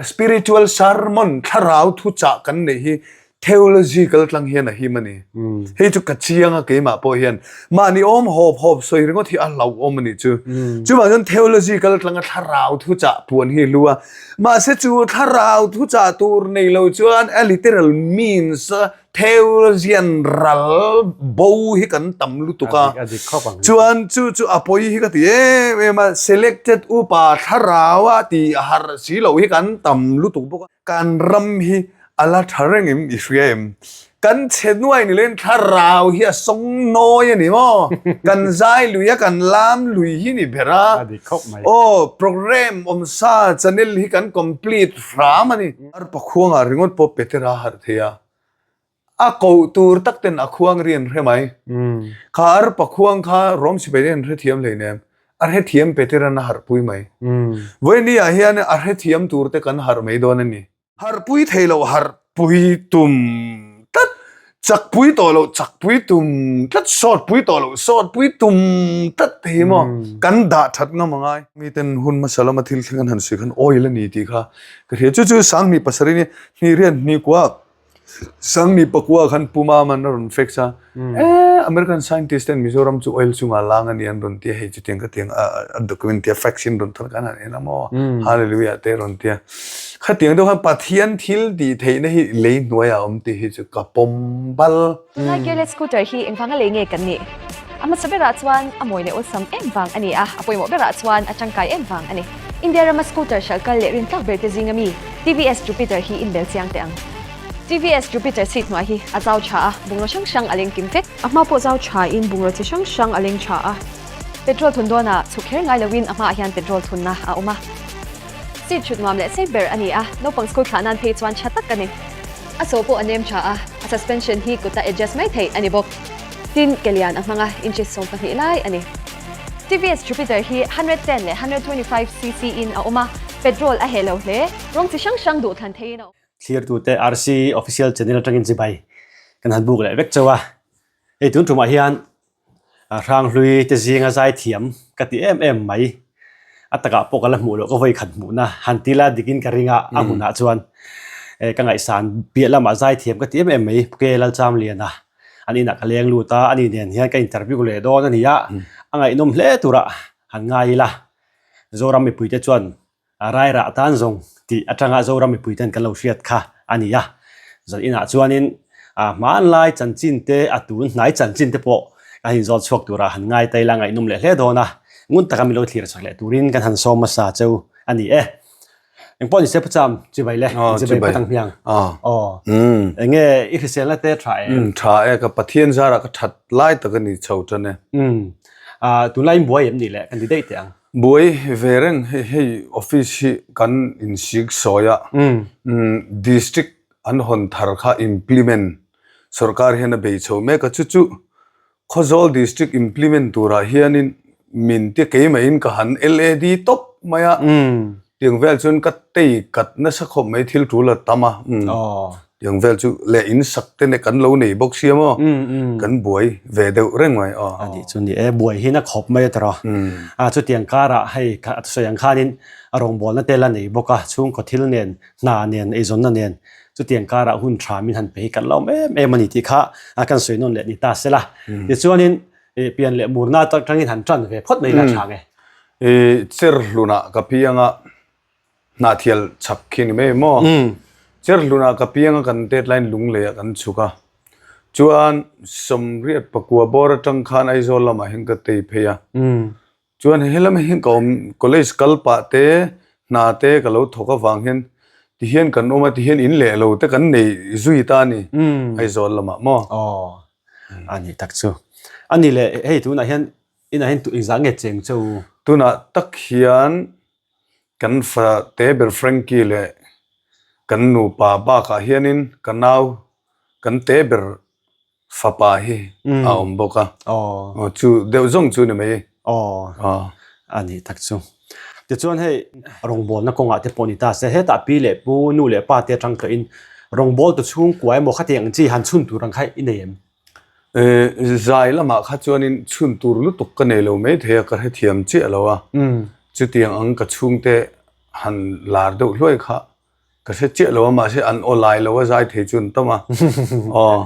Spiritual sermon, thlarau thuchah kan neih hi theology kal tlang hian a him a ni. Hei chu ka chiang a keimah pawh hian mahni awm hawp hawp sawi ringawt hi a hlauhawm a nih chu. Chuvang chuan theology kal tlanga thlarau thuchah puan hi a hlu a. Mahse chu thlarau thuchah tur nei lo chuan a literal means a theologian ral bo hi kan tam lutuk a. Chuan chu chu a pawi hi ka ti em em a, selected upa thlarau a tih harh si loh hi kan tam lutuk bawk a. Kan ram hi a la tha reng em i hria em? Kan chhe nuai ni lein thlarau hi a sawng nawi a ni maw? Kan zai lui a kan lam lui hi ni ber a. A dik khawp mai. Aw program awmsa channel hi kan complete hram a ni. Arpa khuangah ringawt pawh Petera a harh thei a. A koh tur tak ten a khuang ri an hre mai. Kha arpa khuang kha Rom sipai te an hrethiam hleinem. A hrethiam Peteran a harhpui mai. Vawiini ah hian a hrethiam tur te kan harh mai dawn a ni. Harhpui thei loh harhpui tum tlat, chakpui tawh loh chakpui tum tlat, sawtpui tawh loh sawtpui tum tlat te hi maw kan dah that ngam a ngai. Miten hun hmasa lama thil thleng an han sawi khan oil a ni tih kha ka hria. Chu chu Sanghnih pasarih ni hnih riat hnih kuak Sangni pakua khan Pu Maman a rawn fix a, eh American scientist ten Mizoram chu oil chungah lang a ni an rawn ti a, hei chutiang ka tiang a document tia facts in rawn thawn khan han en a maw, hallelujah te rawn ti a. Khatiang deuh khan Pathian thil tih theihna hi lei hnuaiah a awm tih hi chu ka pawm bal. Tunlai gearless scooter hi engvanga lei nge kan nih? A hmasa berah chuan a mawi leh awlsam em vang a ni a, a pawimawh berah chuan a tangkai em vang a ni. India rama scooter hralh kal leh rintlak berte zinga mi TVS Jupiter hi inbel chiang teh ang. TVS Jupiter seat hnuai hi a zau tha a, bungraw hrang hrang a leng kim vek. A hma pawh zau tha in bungraw chi hrang hrang a leng tha a. Petrol thun dawnah chhuk kher ngai loin a hmaah hian petrol thunna a awm a. Seat thut nuam leh sei ber a ni a, naupang school thlah nan phei chuan tha tak a ni. A so pawh a nem tha a, a suspension hi kuta adjust mai theih a ni bawk. Tin, ke lian a hmang a, inches 12 lai a ni. TVS Jupiter hi 110 leh 125 cc in a awm a, petrol a heh lo hle, rawng chi hrang hrang duh thlan theiin a awm. Thlirtute RC Official Channel atangin chibai kan han buk leh vek chauh a, hei tun tumah hian Hranghlui te zinga zaithiam ka ti em em mai. A takah pawh ka la hmuh loh ka vawi khat hmuhna han ti la dikin ka ring a, a hmunah chuan ka ngaihsan piah lamah zaithiam ka ti em em mai Puke Lalchamliana an inah ka leng lut a, ani nen hian ka interview leh dawn a ni a, a ngaihnawm hle turah han ngai ila Zoram mipuite chuan A rairah tan zawng tih atanga Zoram mipui ten kan lo hriat kha a ni a. Zan inah chuanin a hmanlai chanchin te, a tun hnai chanchin te pawh kan inzawt chhuak turah han ngai ta ila ngaihnawm leh hle dawn a. Ngun taka min lo thlir chak leh turin kan han sawm hmasa cheu a ni e. Engpawh ni se Pu Cham, chibai le, chibai phawt ang hmiang. Aw. Enge i hriselna te tha em? Tha e, ka Pathian zarah ka that lai tak a ni chho tan e. Tunlai in buai em ni le, kan ti daih teh ang. Buai ve reng hei hei office hi kan insik sawi a, district an hawn thar kha implement sorkar hian a bei chho mek a, chu chu Khawzawl district implement turah hianin min ti keimah-in ka han LAD tawp mai a, tiang vel chuan ka tei kat nasa khawp mai thil tul a tam a. Tiang vel chu leh in sak te nen kan lo nei bawk sia maw? Kan buai ve deuh reng mai aw. A nih chu ni e, buai hi na khawp mai a tawrh a. Chutiang karah hei a sawi ang khanin a rawngbawlna te la nei bawk a, chhungkaw thil nen, hna nen, eizawnna nen chutiang karah hun tha min han pe hi kan lawm em em a ni tih kha kan sawi nawn leh ni ta se la. Tichuanin pian leh murna atangin han tan ve phawt mai ila tha nge. I cherhlunah ka piang a. Hnahthial chhak khi ni mai maw? Cherhlunah ka piang a kan tet laiin lunglei ah kan chhuk a. Chuan sawmriat pakua bawr atang khan Aizawl lamah hian ka tei phei a. Chuan helam hi ka awm college kal pah te hna te ka lo thawk avang hian tihian kan awm a tihian in leh lo te kan nei zui ta a ni Aizawl lamah maw? Aw a ni tak chu. A ni leh hei tunah hian inah hian engzah nge cheng cheu? Tunah tak hian Kan fate ber Frankie leh kan nupa bakah hianin ka nau kan te ber fapa hi a awm bawk a, chu deuh zawng chu ni mai. Aw, a nih tak chu. Tichuan hei rawngbawlna kawngah te pawh ni ta se, hetah pi leh pu, nu leh pa te atang tawhin rawngbawl tu chhungkua emaw khatiang ang chi han chhun tur ang kha i nei em? Zai lamah kha chuanin chhun tur lutuk ka nei lo mai thei a, ka hrethiam chiah lo a. Chutiang ang ka chhungte han lar deuh hluai kha. Ka hre chiah lo a mahse an aw lai lo a zai thei chu an tam a. Aw.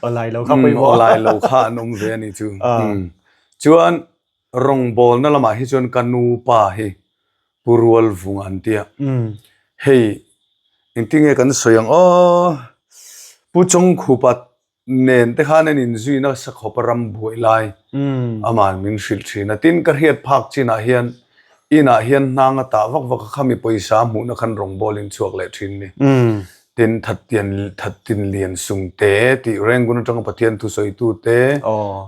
Aw lai lo kha pawimawh. Aw lai lo kha an awm ve a ni chu. Chuan rawngbawlna lamah hi chuan ka nu pa hi Pu Rualvunga an tia. Hei engtin nge kan sawi ang aw Pu Chawngkhupa nen te khan an inzui nasa khawp a ram buai lai aman min hrilh thin a. Tin, ka hriat phak chinah hian inah hian hnang a tah vak vak a, khami pawisa hmuhna khan rawngbawl in chhuak leh thin ni. Tin, Thattian Thattin Lian Sung te tih Rangoon atanga Pathian thusawitu te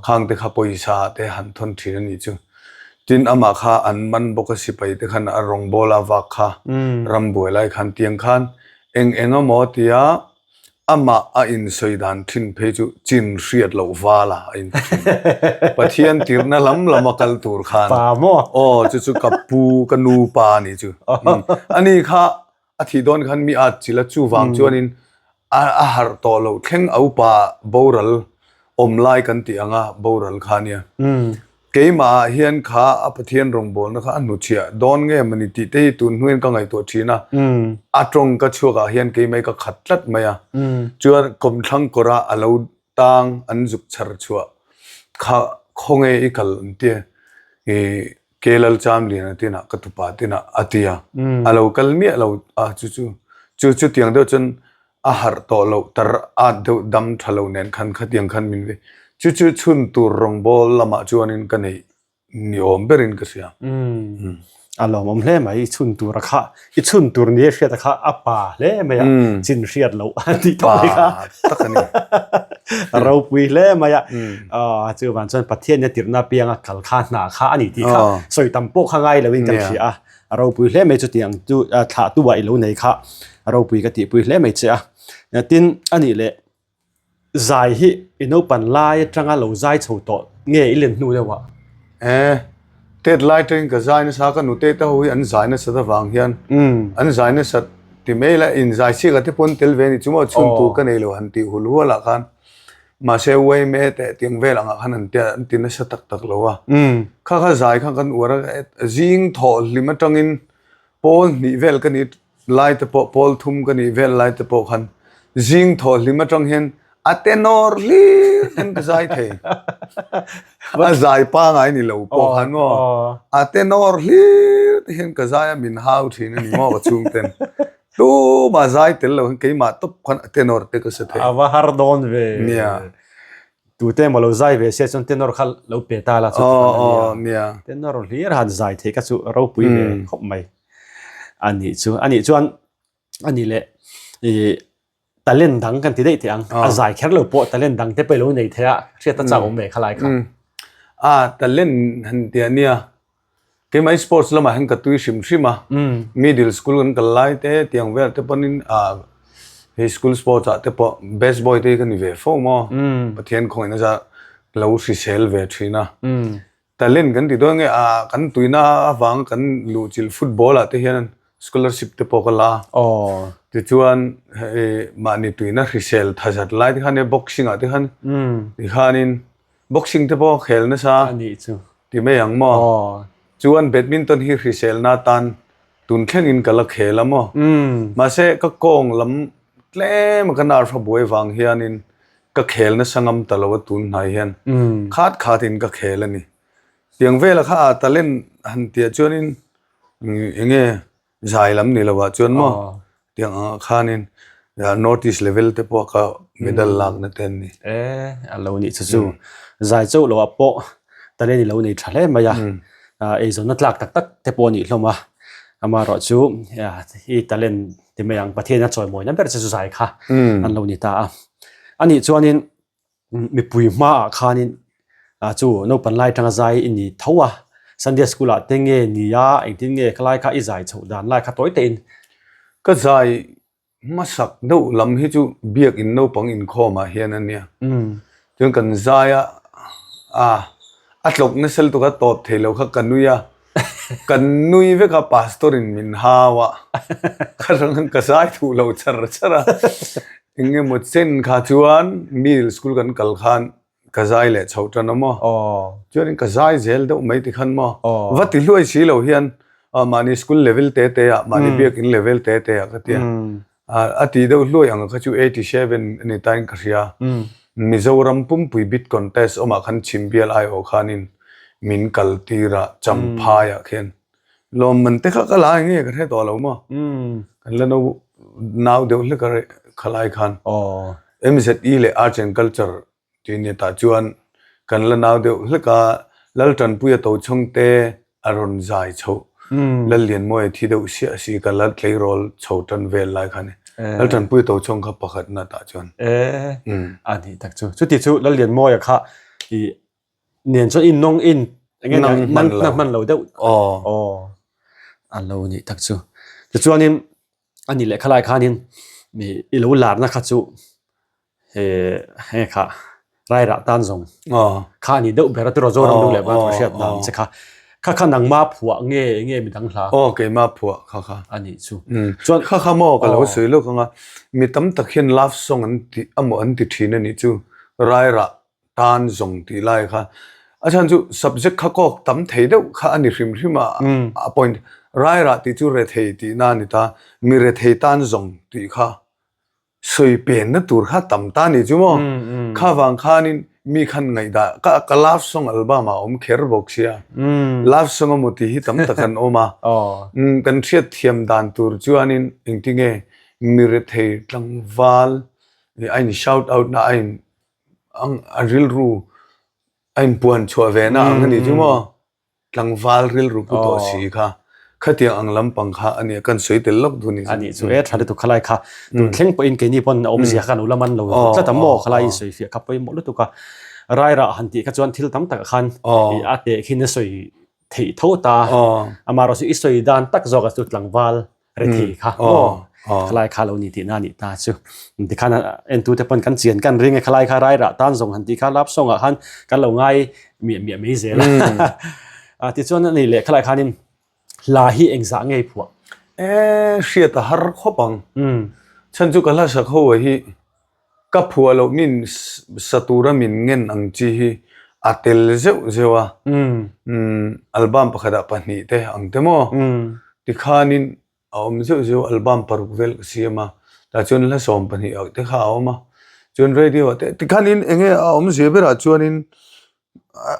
khang te kha pawisa te han thawn thin a nih chu. Tin, amah kha an man bawk a sipai te khan a rawngbawl a vak kha ram buai lai khan tiang khan eng eng emaw tia Amah a insawi dan thin phei chu chin hriat loh val a a inti thin. Pathian tirhna lam lam a kal tur khan. Pa maw? Aw, chu chu ka pu, ka nu pa a nih chu. Ani kha a thih dawn khan mi at chilh a, chuvang chuanin a harh tawh loh thleng a upa boral awm lai kan tih anga boral kha a nia. Keimah ah hian kha a Pathian rawngbawlna kha a hnuchhiah dawn nge mawni tih te hi tun hnuin ka ngaihtuah thin a, a tawng ka chhuak ah hian keimah hi ka khat tlat mai a, chuan kawmthlang kawrah a lo tang an zuk chhar chhuah kha khawnge i kal an tia i Kelal Chamliana tinah ka tupa tinah a ti a, a lo kal miah lo a chu chu chu chutiang deuh chuan a harh tawh loh tar at deuh dam tha lo nen khan khatiang khan min vei. Chu chu chhun tur rawngbawl lamah chuanin ka neih ni awm berin ka hria. Umm. A lawmawm hle mai i chhun tur a kha i chhun tur ni a hriat a kha a pa hle mai a chin hriat loh a tih tawh mai kha. Pa tak a ni. A ropui hle mai a. Aw chuvan chuan Pathian a tirhna pianga kal kha hna kha a ni tih kha sawi tam pawh kha ngai loin kan hria a. A ropui hle mai chutiang chu thlah tu ah i lo nei kha a ropui ka tihpui hle mai che a. Tin, a nih leh zai hi i naupan lai atanga lo zai chho tawh nge i len hnu deuh ah? E, tet lai atangin ka zai nasa ka nute te ho hi an zai nasat avang hian an zai nasat ti mai la inzai chiah te pawn tel ve a ni chu maw chhun tur ka nei lo han tih hul hual ah khan Mahse uaime teh tiang vel angah khan an tia an ti nasa tak tak lo a. Kha kha zai kha kan uar a, zing thawh hlim atangin pawl hnih vel ka nih lai te pawh pawl thum ka nih vel lai te pawh khan zing thawh hlim atang hian a tenor hlir hian ka zai thei. A zai pangai ni lo pawh khan maw a tenor hlir te hian ka zai a min hau thin a ni maw ka chhungten. Tumah zai tel lo hian keimah tawp khan a tenor te ka sa thei. A va har dawn ve. Nia. Tute emaw lo zai ve sia chuan tenor kha lo pe ta la chu ti khan a nia. Aw nia. Tenor hlir han zai theih kha chu ropui ve khawp mai. A nih chu a nih chuan a nih leh ih talent dang kan ti daih teh ang. A zai kher lo pawh talent dang te pawh i lo nei thei a hriat a chak awm ve kha lai kha. A talent han ti a nia. Keimah sports lamah hian ka tui hrim hrim a, middle school kan kal lai te tiang vel te pawhin ah hei school sports ah te pawh best boy te hi ka ni ve fo maw, Pathian khawngaih nasa lo hrisel ve thin a, talent kan ti dawn nge ah kan tuina avanga kan luhchilh football ah te hian scholarship te pawh ka la a, tichuan hei mahni tuina hrisel thazat lai te khan boxing ah te khan tikhanin Boxing te pawh khel nasa ti mai ang maw? Chuan badminton hi hriselna atan tun thlengin ka la khel a maw? Mahse ka kawng lam tlem a ka nerve a buai vang hianin ka khel nasa ngam ta lo a tun hnai hian khat khatin ka khel a ni. Tiang vela kha a talent han tih ah chuanin eng nge Zai lam ni lovah chuan maw tiang angah khanin North East level te pawh ka medal lakna te an ni. E a lo nih chu chu. Zai chauh lovah pawh talent i lo nei tha hle mai a, eizawnna tlak tak tak te pawh a nih hlawm a, amaherawh chu i talent ti mai ang Pathian a chawimawina ber che chu zai kha an lo ni ta a. Anih chuanin Mipui hmaah khanin chu naupan lai atanga zai i ni tho a, Sunday school ah te nge ni a, engtin nge khalai kha i zai chhoh dan lai kha tawi tein. Ka zai hmasak deuh lam hi chu biakin naupang inkhawm ah hian a nia. Chuan kan zai a, a a tlawk nasa lutuk a tawp thei lo kha ka nui a, kan nui vek a pastor in min hau a, ka rang ka zai thuh lo char char a. Eng emaw chen kha chuan middle school kan kal khan ka zai leh chhoh tan a maw? Chuanin ka zai zel deuh mai ti khan maw? Va ti hluai si lo hian. Mahni school level te te ah, mahni biakin level te te ah ka tia. A tih deuh hluai ang kha chu 87 a ni tain ka hria. Mizoram pumpui bid contest awmah khan Chhimbial aiawh khanin min kal tir a, Champhai ah khian. Lawmman te kha ka la eng nge ka hre tawh lo maw? Kan la no nau deuh hlek a khalai khan. MZE leh Arts and Culture Tih ni tah chuan kan la nau deuh hlek a, Laltanpuia Tochhawngte a rawn zai chhoh. Lallianmawia thi deuh siah si ka la tleirawl chho tan vel lai kha a ni. Laltanpuia Tochhawng kha pakhatna tah chuan. E, a nih tak chu. Chuti chu Lallianmawia kha i nen chuan in nawng in enge nang hman lo deuh. Aw. A lo nih tak chu. Tichuanin a nih leh khalai khanin i lo larna kha chu he kha rairah tan zawng kha a ni deuh ber a tiraw Zoram deuh leh van ka hriat dan che kha kha kha nangma phuah nge nge midang hla aw keima phuah kha kha a nih chu chuan kha kha maw ka lo sawi lawk anga mi tam tak hian love song an ti amaw an ti thin a nih chu rairah tan zawng tih lai kha a chhan chu subject kha kawk tam thei deuh kha a ni hrim hrim a a point rairah tih chu rethei tihna a ni ta mi rethei tan zawng tih kha sawi penna tur kha tam ta ni chu maw kha vang khanin mi khan ngaihdah ka ka love song album ah awm kher bawk sia love song emaw tih hi tam tak an awm a kan hriat thiam dan tur chuanin engtinge mi rethei tlangval a in shout out na a in a rilru a in puan chhuah ve na ang a ni chu maw. Tlangval rilru pu tawh si kha khatiang ang lampang kha a nia kan sawi tel lawk duh ni chu. A nih chu e tha lutuk khalai kha tun thleng pawhin keini pawn a awmzia kha kan lo la man lo tlat a maw khalai in sawi fiah kha pawimawh lutuk a rairah han tih kha chuan thil tam takah khan a teh khin a sawi theih tho ta amaherawhchu i sawi dan tak zawk a chu tlangval rethei kha maw khalai kha lo ni tihna a nih ta chu tikhan entute pawn kan chian kan ring e khalai kha rairah tan zawng han tih kha lap sawngah khan kan lo ngai miah miah mai zel a tichuan a ni leh khalai khanin hla hi engzah ngei phuah e hriat a har khawp ang chhan chu ka hla sak ho hi Ka phuah loh min sa tura min ngen ang chi hi a tel zeuh zeuh a, album pakhatah pahnih te ang te maw? Tikhanin a awm zeuh zeuh album paruk vel ka siam a, tah chuan hla 12 ah te kha a awm a, chuan radio ah te tikhanin eng nge a awmzia berah chuanin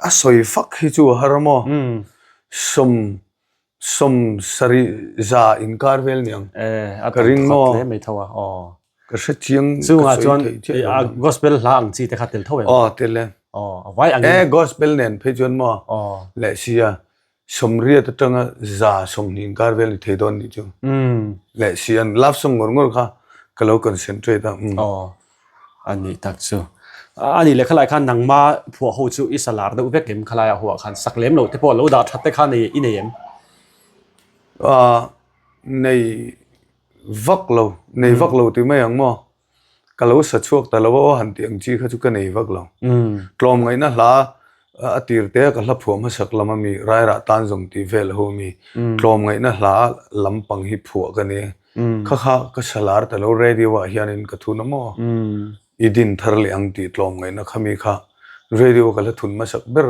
a sawi fak hi chu a har a maw? Sawm Sawm sarih za inkar vel niang. Eh, a ka ring maw? Hle mai tho a. Aw. Ka hre chiang chungah chuan a gospel hla ang chi te kha tel tho em? Aw, tel e. Aw, a vai ang. Eh, gospel nen phei chuan maw? Aw. Leh sia sawmriat atanga za 20 inkar vel ni thei dawn nih chu. Mm. Leh sia love song ngawr ngawr kha ka lo concentrate a. Mm. Aw. A nih tak chu. A nih leh khalai khan nangma phuah ho chu i salar deuh vek em khalai ah huah khan sak lem loh te pawh lo dah that te kha nei i nei em? Aaa nei vak lo, nei vak lo tih mai ang maw? Ka lo sa chhuak ta lo a aw han tih ang chi kha chu ka nei vak lo. Tlawm ngaihna hla a tir te a ka hla phuah hmasak lam ami Rairah tan zawng tih vel ho ami tlawm ngaihna hla lampang hi phuah ka ni. Kha kha ka salar ta lo radio ah hianin ka thun a maw? I din thar leh ang tih tlawm ngaihna kha mi kha radio ka la thun hmasak ber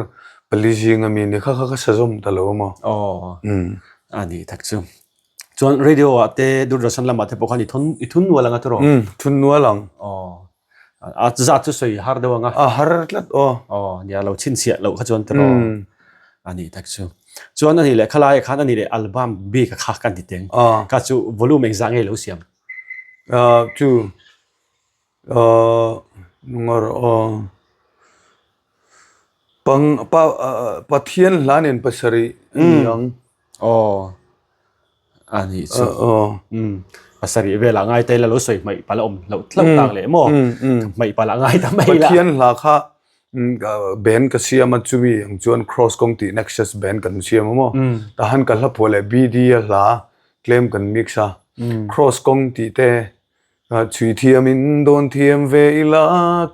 pali zing ami ni kha kha ka sa zawm ta lo a maw? Aw a nih tak chu. Chuan radio ah te Doordarshan lamah te pawh khan i thun i thun nual ang a tiraw? Umm thun nual ang. Aw a zat chu sawi har deuh ang a. A har tlat aw. Aw nia lo chhinchhiah loh kha chuan tiraw? A nih tak chu. Chuan a nih leh khalai ah khan a nih leh album bik a kha kan ti teng. Kha chu volume engzah nge lo siam? Chu ngawr aw pang pa Pathian hla nen pasarih a ni ang. Aw a nih chu. Pasarih velah ngai ta ila lo sawi hmaih palh a awm loh hlauh tak leh maw? Hmaih palh a ngai ta mai la. Pathian hla kha Band ka siam a chumi ang chuan cross kawng tih nexus band kan siam a maw tahan ka hla phuah leh BD a hla tlem kan mix a cross kawng tih te chhui thiam in dawn thiam ve ila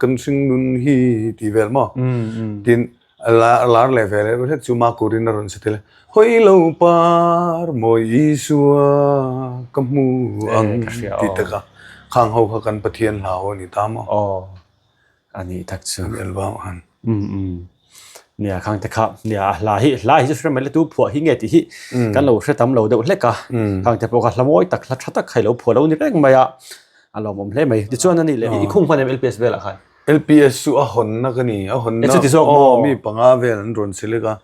kan hring nun hi tih vel maw tin lar leh ve leh hlek chu makurin a rawn sa tel a hawi lo par mawi Isua ka hmu ang tih te kha khang ho kha kan Pathian hla ho a ni ta maw. A nih tak chu. An elbam han. Um um. Nia khang te kha nia a hla hi hla hi chu hre mai le tu phuah hi nge tih hi kan lo hre tam lo deuh hlek a. Khang te pawh kha hla mawi tak hla tha tak kha i lo phuah lo ni reng mai a. A lawmawm hle mai. Tichuan a nih leh i khung hman em LPS velah khan? LPS chu a hawnna ka ni. A hawnna chuti zawk maw? Aw mi panga vel an rawn select a.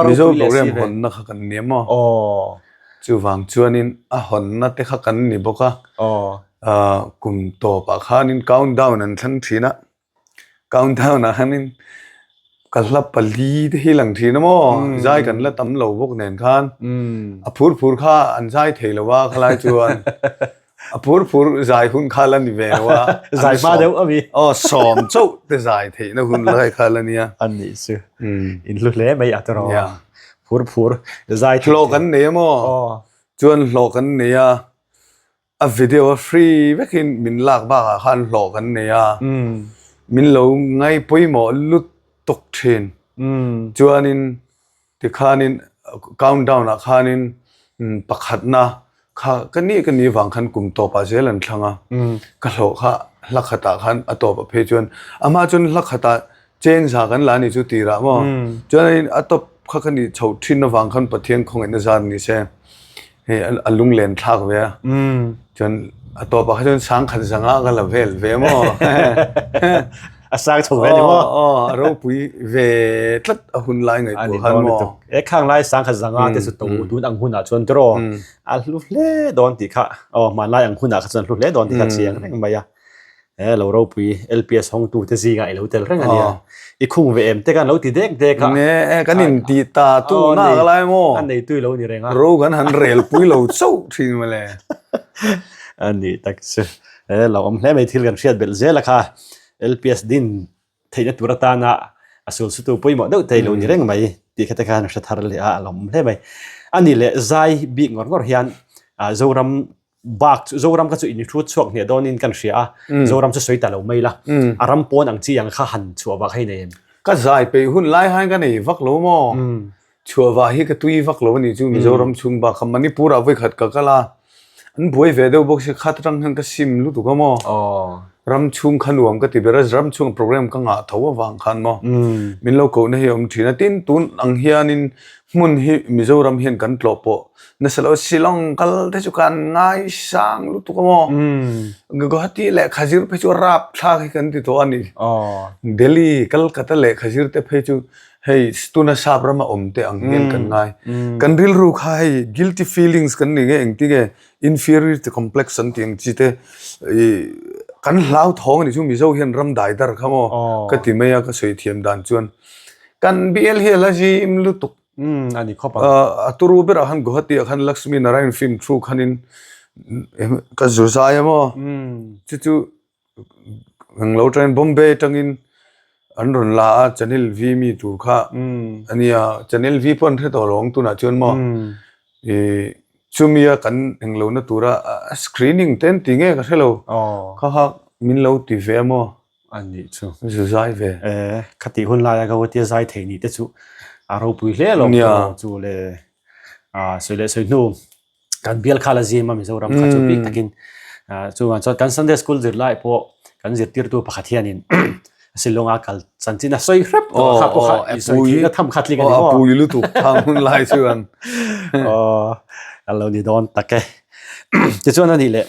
Mizo program hawnna kha kan ni maw? Aw. Chuvang chuanin a hawnna te kha kan ni bawk a. Aw. Kum tawpah khanin countdown an thlang thin a. Countdown ah khanin ka hla pali te hi lang thin a maw? Zai kan la tam lo bawk nen khan a phur phur kha an zai thei lo a khalai chuan a phur phur zai hun kha la ni ve lo a. Zai hma deuh a mi. Aw sawm chauh te zai theihna hun lai kha la nia. An nih chu. In hlu hle mai a tawrh aw. Phur phur zai thei. Hlawh kan nei a maw? Chuan hlawh kan nei a. A video a free vekin min lak bakah khan hlawh kan nei a, min lo ngai pawimawh lut tawk thin. Chuanin tikhanin countdown ah khanin pakhatna kha ka nih ka nih vang khan kum tawpah zel an thlang a, ka hlawh kha hla khatah khan a tawpah phei chuan amah chuan hla khatah cheng za kan la ni chu tirah maw chuanin a tawp kha ka nih chhoh thin avang khan Pathian khawngaihna zat ni se. Hei a lunglen thlak ve a. Chuan a tawpah kha chuan sangkhat zanga ka la vel ve maw. A sang chho ve ni maw? Aw a ropui ve tlat a hun lai ngaihtuah khan maw. E khang lai sangkhat zanga te chu to tun ang hunah chuan tiraw a hlu hle dawn tih kha aw hmanlai ang hunah kha chuan a hlu hle dawn tih kha chiang reng mai a. He lo ropui LPS hawngtu te zingah i lo tel reng a nia. I khung ve em te khan lo ti dek dek a. Ne, kan in ti ta tu na ka lai maw? A nei tui lo ni reng a. Ro kan han rel pui lo chauh thin mawle. A ni tak chu. He lo awm hle mai thil kan hriat belh zel a kha. LPS din theihna tur atana a sul sutu pawimawh deuh thei lo ni reng mai tih kha te khan hre thar leh a a lawm hle mai. A ni leh zai bik ngawr ngawr hian Zoram bak chu Zoram kha chu in hrut chhuak hniah dawnin kan hria a, Zoram chu sawi ta lo mai la, a ram pawn ang chi ang kha han chhuah vak hei nei em? Ka zai peih hun lai khan ka nei vak lo maw? Chhuah vah hi ka tui vak lo a nih chu Mizoram chhung bak kha Manipur ah vawikhat ka kal a, an buai ve deuh bawk si khat atang hian ka sim lutuk a maw. Ram chhung kha nuam ka ti ber a, ram chhung program ka ngah tho avang khan maw min lo kohna hi a awm thin a, tin tun ang hianin hmun hi Mizoram hian kan tlawh pawh nasa lo Shillong kal te chu kan ngaisang lutuk a maw. Guwahati lehkha zir phei chu rapthlak hi kan ti tawh a ni. Delhi, Calcutta lehkha zir te phei chu Hei tuna sap rama awm te ang hian kan ngai. Kan rilru kha hei guilty feelings kan ni nge engti nge inferiority complex an tih ang chi te ih kan hlau thawng a ni chu Mizo hian ram dai dar kha maw ka ti mai a ka sawi thiam dan chuan kan bial hi a la zim lutuk. A ni khawp ang. A turu berah khan Guwahati ah khan Lakshmi Narayan film thu khanin ka zu zai a maw chu chu Englo atangin Bombay atangin an rawn la a Channel V mi tur kha a nia Channel V pawh an hre tawh lo ang tunah chuan maw ih chumia kan englo na tura a screening te an ti nge ka hre lo kha kha min lo ti ve a maw a nih chu zu zai ve e khatih hun laia ka tia zai thei ni te chu a ropui hle lo chu le a sawi leh sawi hnu kan bial kha la zim a Mizoram kha chu bik takin chuan chuan kan Sunday school zir lai pawh kan zirtirtu pakhat hianin Shillong-a kal chanchin a sawi hrep tawh a kha pawh kha i sawi theihna tham kha tling a ni maw? A pui lutuk thang hun lai chuan. Aw a lo ni dawn tak e. Tichuan a nih leh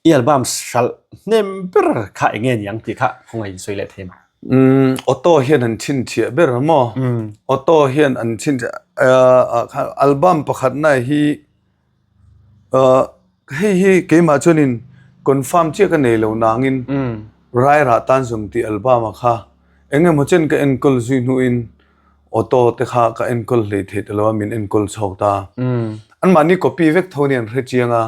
I album hralh hnem ber kha eng nge ni ang tih kha khawngaih in sawi leh thei ma? Auto hian an chhinchhiah ber a maw? Auto hian an chhinchhiah album pakhatna hi hei hi keimah chuanin confirm chiah ka nei lo nangin Rairah tan zawng tih album a kha eng emaw chen ka enkawl zui hnuin Auto te kha ka enkawl hlei theih ta lo a, min enkawl chhawk ta. Anmahni copy vek tho nia an hre chiang a,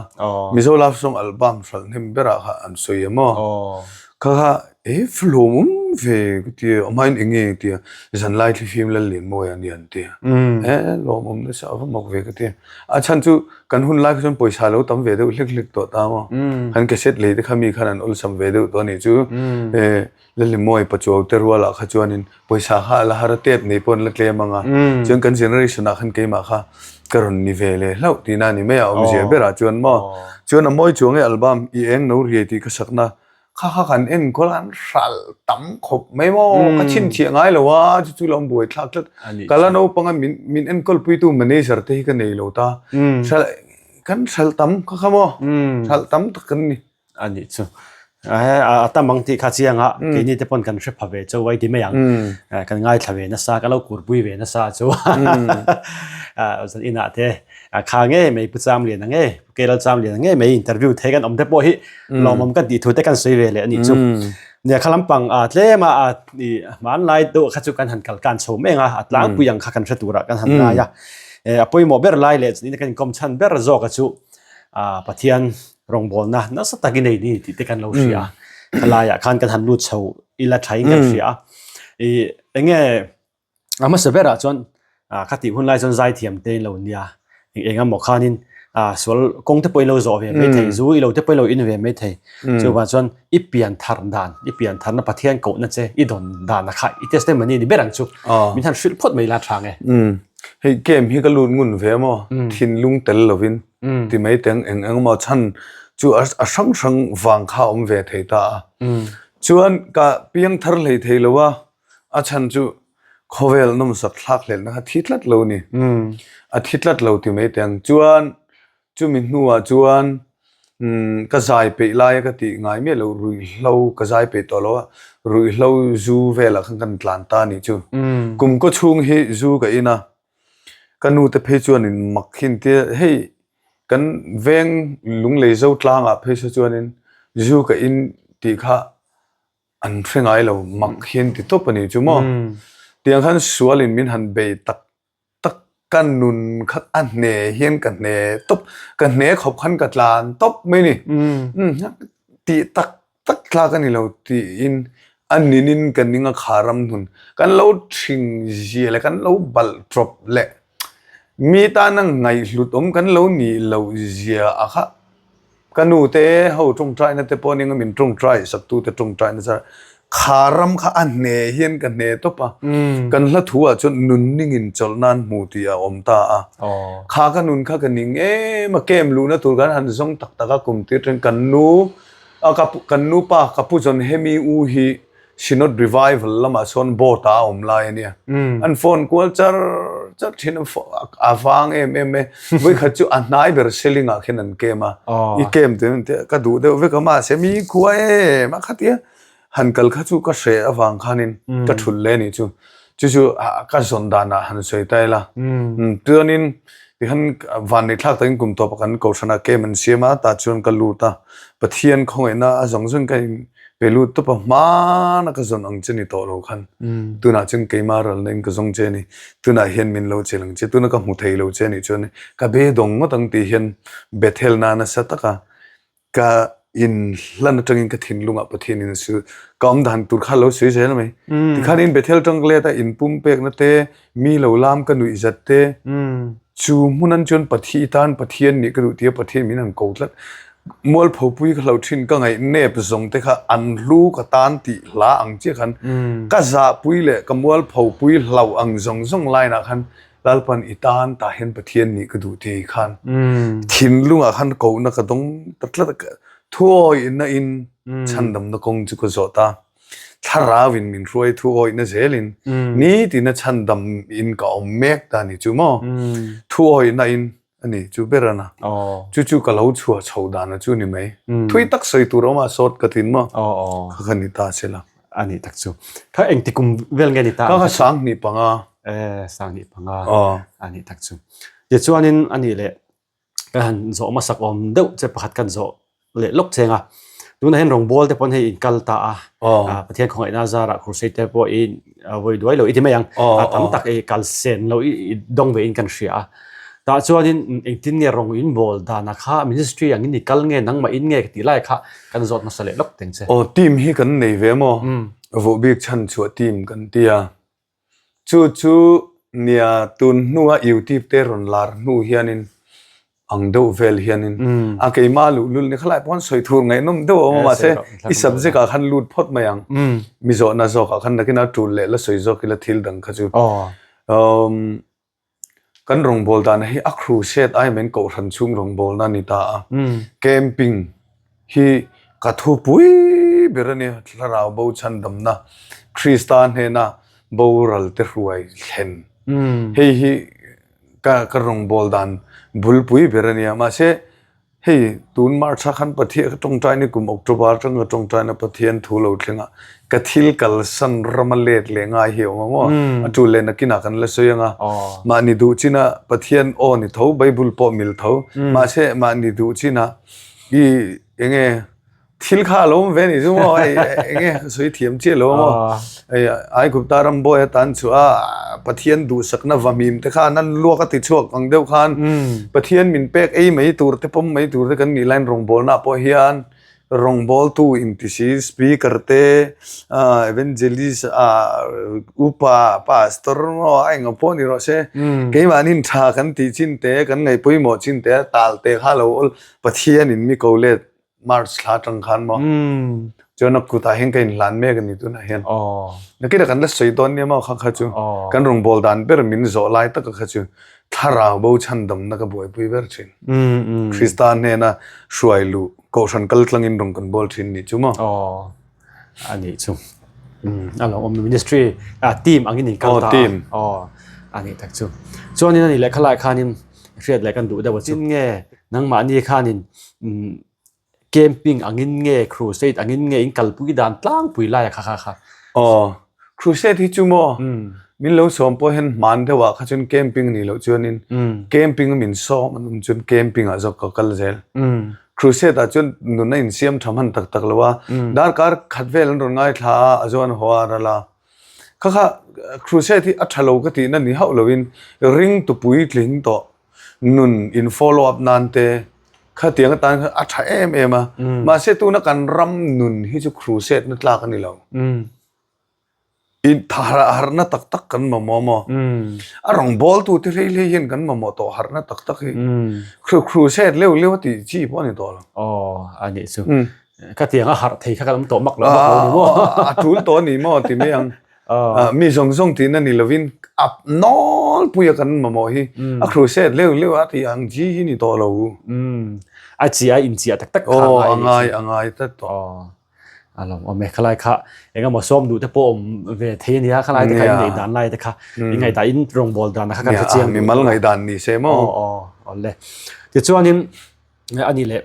Mizo Love Song album hralh hnem berah kha an sawi em aw. Kha kha e hlawm awm ve ka ti a, amahin eng nge ti a, zanlai thlifim Lallianmawia a ni an ti a. E lawm awm nasa a va mak ve ka ti a. A chhan chu kan hun lai kha chuan pawisa lo tam ve deuh hlek hlek tawh ta maw. Kan cassette lei te kha mi khan an awlsam ve deuh tawh a nih chu. E Lalimawi Pachuau te rualah kha chuanin pawisa kha a la har a tep nei pawh an la tlem ang a, chuan kan generation ah khan keimah kha ka rawn ni ve leh hlauh tihna a ni mai a, awmzia berah chuan maw. Chuan a mawi chuang e album i eng no riai tih ka sakna. Kha kha kan enkawl a, an hralh tam khawp mai maw? Ka chhinchhiah ngai lo a, chu chu lo buai thlak tlat. Ka la naupang a, min min enkawlpuitu manager te hi ka nei lo ta. Hralh kan hralh tam kha kha maw? Hralh tam tak kan ni. A nih chu. A tam ang tih kha chiang a, keini te pawn kan hre pha ve chauh a i ti mai ang. Kan ngaithla ve nasa, ka lo kurpui ve nasa chu. Zan inah te kha ngei mai Pu Chamliana ngei, Pu Keral Chamliana ngei mai interview thei kan awm te pawh hi lawmawm kan tih thu te kan sawi ve leh a nih chu. Nia kha lampang tlem a hmanlai deuh kha chu kan han kal kan chho meng a, a tlangpui ang kha kan hre turah kan han ngai a. A pawimawh ber lai leh chuan kan inkawm chhan ber zawk a chu Pathian rawngbawlna nasa takin ei ni tih te kan lo hria a, khalaiah khan kan han lut chho ila thain kan hria a. Ih enge a hmasa berah chuan ah kha tih hun lai chuan zaithiam te in lo nia, eng eng emaw khanin ah sual kawng te pawh in lo zawh ve mai thei, zu i lo te pawh in lo in ve mai thei. Chuvang chuan i pian thar dan, i pian tharna Pathian kohna che i dawn dan a kha i testimony ni ber ang chu. Min han hrilh phawt mai la tha nge. Hei game hi ka lut ngun ve maw, thinlung tel lovin. Ti mai teng eng eng emaw chhan chu a hrang hrang vang kha a awm ve thei ta a. Chuan ka piang thar hlei thei lo a, a chhan chu khawvel nawmsak thlak hlelhna kha thi tlat lo a ni. A thi tlat lo ti mai teng. Chuan chumi hnuah chuan ka zai peih laia ka tih ngai miah loh ruihhlo ka zai peih tawh lo a, ruihhlo zu velah khan kan tlan ta a nih chu. Kum kaw chhung hi zu ka in a. Ka nu te phei chuanin mak hi an tia, hei kan veng lunglei zo tlangah phei saw chuanin zu ka in tih kha an hre ngai lo, mak hi an ti tawp a ni chu maw. Tiang khan sualin min han bei tak tak ka nun kha a hne hian ka hne tawp, ka hne khawp khan ka tlan tawp mai a ni. Tih tak tak tlak a ni lo tiin a ninin ka ning a kha ram hnun kan lo thing zia leh kan lo balh tawp leh mi tana ngaihhlut awm kan lo nih loh zia a kha ka nu te ho tawngtaina te pawh nia min tawngtai sak tu te tawngtaina zar kha ram kha a hne hian ka hne tawp a kan hla thu ah chuan nun ningin chawlh nan hmu tih a awm ta a kha ka nun kha ka ning em a kem luhna tur kan han zawng tak tak a kum tir then kan nu A ka pu kan nupa ka pu zawn hemi u hi Synod Revival lamah sawn board ah a awm lai a nia. An phone kual char char thin a a vang em em e. Vawikhat chu a hnai ber selling ah khin an kem a. I kem te te ka duh deuh vek a mahse mi khua em a khatia han kal kha chu ka hreh avang khanin ka thulh leh a nih chu. Chu chu ka zawn danah han sawi ta ila. Chuanin tikhan vanneih thlak takin kum tawpa kan kohhranah kem an siam a, tah chuan ka lut a. Pathian khawngaihna a zawng zawng ka in pe lut tawp a, hmana ka zawn ang che ni tawh lo khan. Tunah chuan keimah ralna in ka zawng che a ni. Tunah hian min lo chelh ang che, tuna ka hmu thei lo che a nih chuan ka be dawng ngawt ang tih hian Bethel na nasa taka Ka in hlan atangin ka thinlungah Pathian in a sil. Ka awm dan tur kha lo sawi zel mai. Tikhanin Bethel tang let a in pum pekna te, mi lo lam ka nuih zat te, chu hmunan chuan Pathi tan Pathian nih ka duh tia Pathian min han ko tlat. Mualphopui ka hlo thin ka ngaih nep zawng te kha an hlu ka tan tih hla ang chiah khan ka zahpui leh ka mualphopui hlo ang zawng zawng line ah khan Lalpan i tan tah hian Pathian nih ka duh ti khan thinlungah khan kohna ka dawng ta tlat a, thuawihna in chhandamna kawng chu ka zawh ta. Thlarau in min hruai thuawihna zelin nitina chhandam in ka awm mek ta ni chu maw? Thuawihna in a ni chu ber a na. Chu chu ka lo chhuah chho dan a chu ni mai. Thui tak sawi tur a awm a, sawt ka tin maw? Kha kha ni ta se la. A nih tak chu. Kha engti kum vel nge ni ta? Kha kha sanghnih panga. E sanghnih panga. A nih tak chu. Tichuanin a nih leh ka han zawh hmasak awm deuh che pakhat kan zawh leh lawk cheng a. Tunah hian rawngbawl te pawn hei in kal ta a. Pathian khawngaihna zarah crusade te pawh i vawi duai lo i ti mai ang. Tam tak i kal sen lo i dawng ve in kan hria a. Tah chuanin engtin nge rawng in bawl dana kha ministry angin i kal nge nangmah in nge tih lai kha kan zawt hmasa leh lawk teng che. Aw team hi kan nei ve maw? Voh bik chhan chhuah team kan ti a. Chu chu nia tun hnua YouTube te rawn lar hnu hianin ang deuh vel hianin a keimah luhlul ni khalai pawh khan sawi thur ngaihnawm deuh a awm a mahse i subject ah khan lut phawt mai ang. Mi zawhna zawk ah khan nakin a tul leh la sawi zawk ila thil dang kha chu. Kan rawngbâwl dana hi a crusade ai men kohhran chhung rawngbâwlna a ni ta a. Camping hi ka thupui bulpui ber a ni, Thlarau bo chhandamna, Krista hnena boral te hruai thlen. Hei hi ka ka rawngbâwl dan bulpui ber a nia. Mahse, hei tun March ah khan Pathian ka tawngtaina kum October atanga ka tawngtaina Pathian thu lo thleng a, ka thil kalsan rama let leh ngai hi a awm ang aw. A tul leh nakinah kan la sawi ang a. Mahni duh china Pathian aw ni tho, Bible pawh mil tho. Mahse, mahni duh china i eng nge Thil kha a lo awm ve a nih chu maw hei enge ka sawi thiam chiah lo a maw hei Aigupta ram bawi atan chu a Pathian duhsakna vahmim te khan an luak a ti chhuak ang deuh khan Pathian min pek ei mai tur te pawm mai tur te kan nih laiin rawngbawlna ah pawh hian rawngbawltu intisi speaker te evangelist upa pastor maw a enga pawh ni rawh se keimahni tha kan tih chin te kan ngaih pawimawh chin te tal te kha lo awl Pathian in mi ko let March thla atang khan maw chuan a kutah hian ka inhlan mek a ni tunah hian nakinah kan la sawi dawn nia maw kha kha chu kan rawngbâwl dan ber min zawh lai taka kha chu thlarau bo chhandamna ka buaipui ber thin Krista hnena hruai luh kohhran kal tlangin rawn kan bawl thin nih chu maw a nih chu a lo awm ministry a team angin in kal ta aw a nih tak chu chuanin a nih leh khalai khanin hriat leh kan duh deuh a chu nge Nangmahni khanin camping angin nge crusade angin nge in kalpui dan tlangpui lai a kha kha kha. Aw, crusade hi chu maw min lo sawm pawh hian hman deuh ah kha chuan camping anih loh chuanin camping a min sawm an awm chuan camping ah zawk ka kal zel. Crusade ah chuan nun a insiam tha hman tak tak lo a, darkar khat vel an rawn ngaithla a, a zawn haw a ral a. Kha kha crusade hi a tha lo ka tihna ni hauh loin ring tupui tling tawh. Nun in follow up nan te khatiang atan khan a tha em em a mahse tuna kan ram nun hi chu crusade na tlak a ni lo in harhna tak tak kan mamawh maw a rawngbawl tu te hlei hlei hian kan mamawh tawh harhna tak tak hi crusade leuh leuh a tih chi pawh a ni tawh lo aw a nih chu khatiang a harh thei kha kan awm tawh mak lo mak lo ni maw a tul tawh a ni maw ti mai ang Mi zawng zawng tihna ni lovin a nawlpuia kan mamawh hi a crusade leuh leuh a tih ang chi hi ni tawh lo. A chi a inchiah tak tak kha a ngai. Aw a ngai a ngai tlat tawh. A lawm awm e khalai kha engemaw sawm duh te pawh awm ve thei a nia khalai te kha in ngaihdan lai te kha in ngaihdan in rawngbawl dan kha kan hrechiang. Mimal ngaihdan ni se maw. Aw aw awle. Tichuanin A ni leh,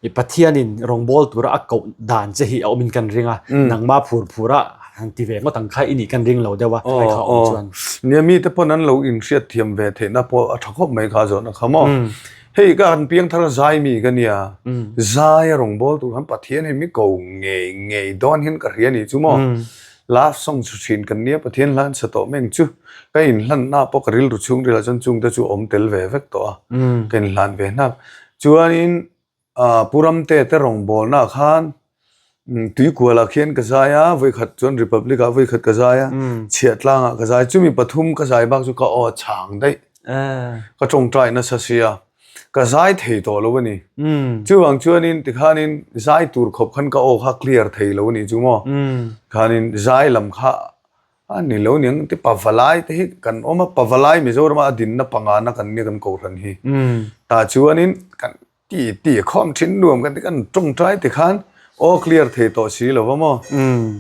i Pathianin rawngbâwl tura a koh dan che hi a awmin kan ring a, nangmah phur phura han ti ve ngawt ang kha i nih kan ring lo deuh a, helai kha a awm chuan. Nia, mite pawn an lo inhriat thiam ve theihna pawh a tha khawp mai kha zawhna kha maw. Hei ka han piangthar zai mi ka nia, zai a rawngbâwl tur khan Pathian hi mi ko ngei ngei dawn hian ka hria a nih chu maw. Love song chu thin kan nia, Pathian hlan sa tawh meng chu. Ka inhlanna pawh ka rilru chhungril ah chuan chungte chu awm tel ve vek tawh a, ka inhlan ve hnap. Chuanin Pu Ramte te rawngbawlna ah khan Tuikual ah khian ka zai a, vawikhat chuan Republic ah vawikhat ka zai a, Chhiahtlang ah ka zai. Chumi pathum ka zai bak chu ka aw a chhang daih. Ka tawngtai nasa sia, ka zai thei tawh lo a ni. Chuvang chuanin tikhanin zai tur khawp khan ka aw kha clear thei lo a ni chu maw. Khanin zai lam kha A ni lo niang ti Pavalai te hi kan awm a, Pavalai Mizorama a dinna pangana kan nia kan kohhran hi. Tah chuanin kan ti ti khawm thin nuam kan ti kan tawngtai ti khan aw clear thei tawh si lo va maw.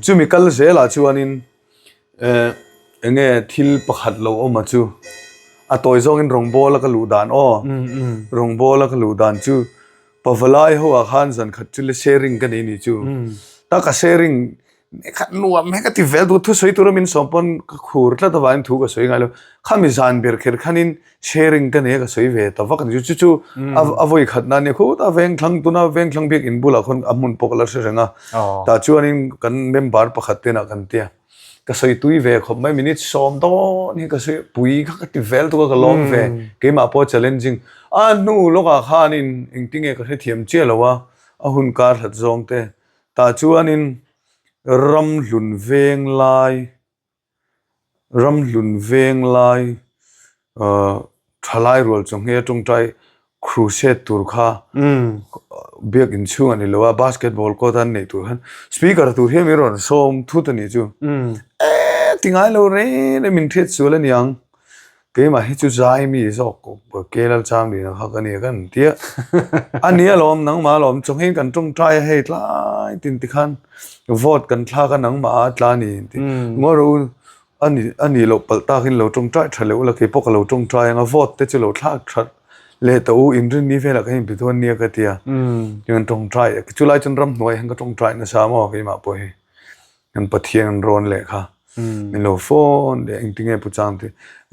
Chumi kal zelah chuanin eh enge thil pakhat lo awm a chu a tawi zawngin rawngbawla ka luh dan aw rawngbawla ka luh dan chu Pavalai ho ah khan zan khat chu le sharing ka nei ni chu. Ta ka sharing Khat nuam he ka ti vel duh thusawi tura min sawm pawn ka khur tlat avangin thu ka sawi ngai lo. Khami zan ber kher khanin sharing ka nei a ka sawi ve ta vak a ni chu. Chu chu a vawi khat na nia khut a vengthlang tuna vengthlang biak in bulah khawn a hmun pawh ka la hre reng a. Tah chuanin kan member pakhat te inah kan tia ka sawi tui ve khawp mai minute sawm dawn hi ka sawi pui kha ka ti vel tuk a ka lawm ve keimah pawh challenging a hnu lawkah khanin engtinge ka hrethiam chiah lo a a hun kar hlat zawng te Tah chuanin Ramhlun Venglai Ramhlun Venglai ahh thalai rual chawhmeh tawngtai crusade tur kha biak inchhung a ni lo a basketball court an neih tur khan speaker tur hian min rawn sawm thut a nih chu e ti ngai lo reng reng min hriat sual a niang. Keimah hi chu zai mi zawk ke lal chang dina kha ka nia kan tia. A nia lawm nangmah lawm chawngin kan tawngtai a hei tlai tin tikhan vote kan thlak a nangmah a tla ni ti. Ngaw rawh u a ni a nih loh palh takin lo tawngtai tha leh ula keipawh ka lo tawngtai anga vote te chu lo thlak that leh tawh u inrinni velah ka inpe dawn nia ka tia. Kan tawngtai chulai chuan ramhnuai hian ka tawngtai nasa maw keimah pawh hi. Kan Pathian an rawn leh kha min lo phone leh engtinge pu chang te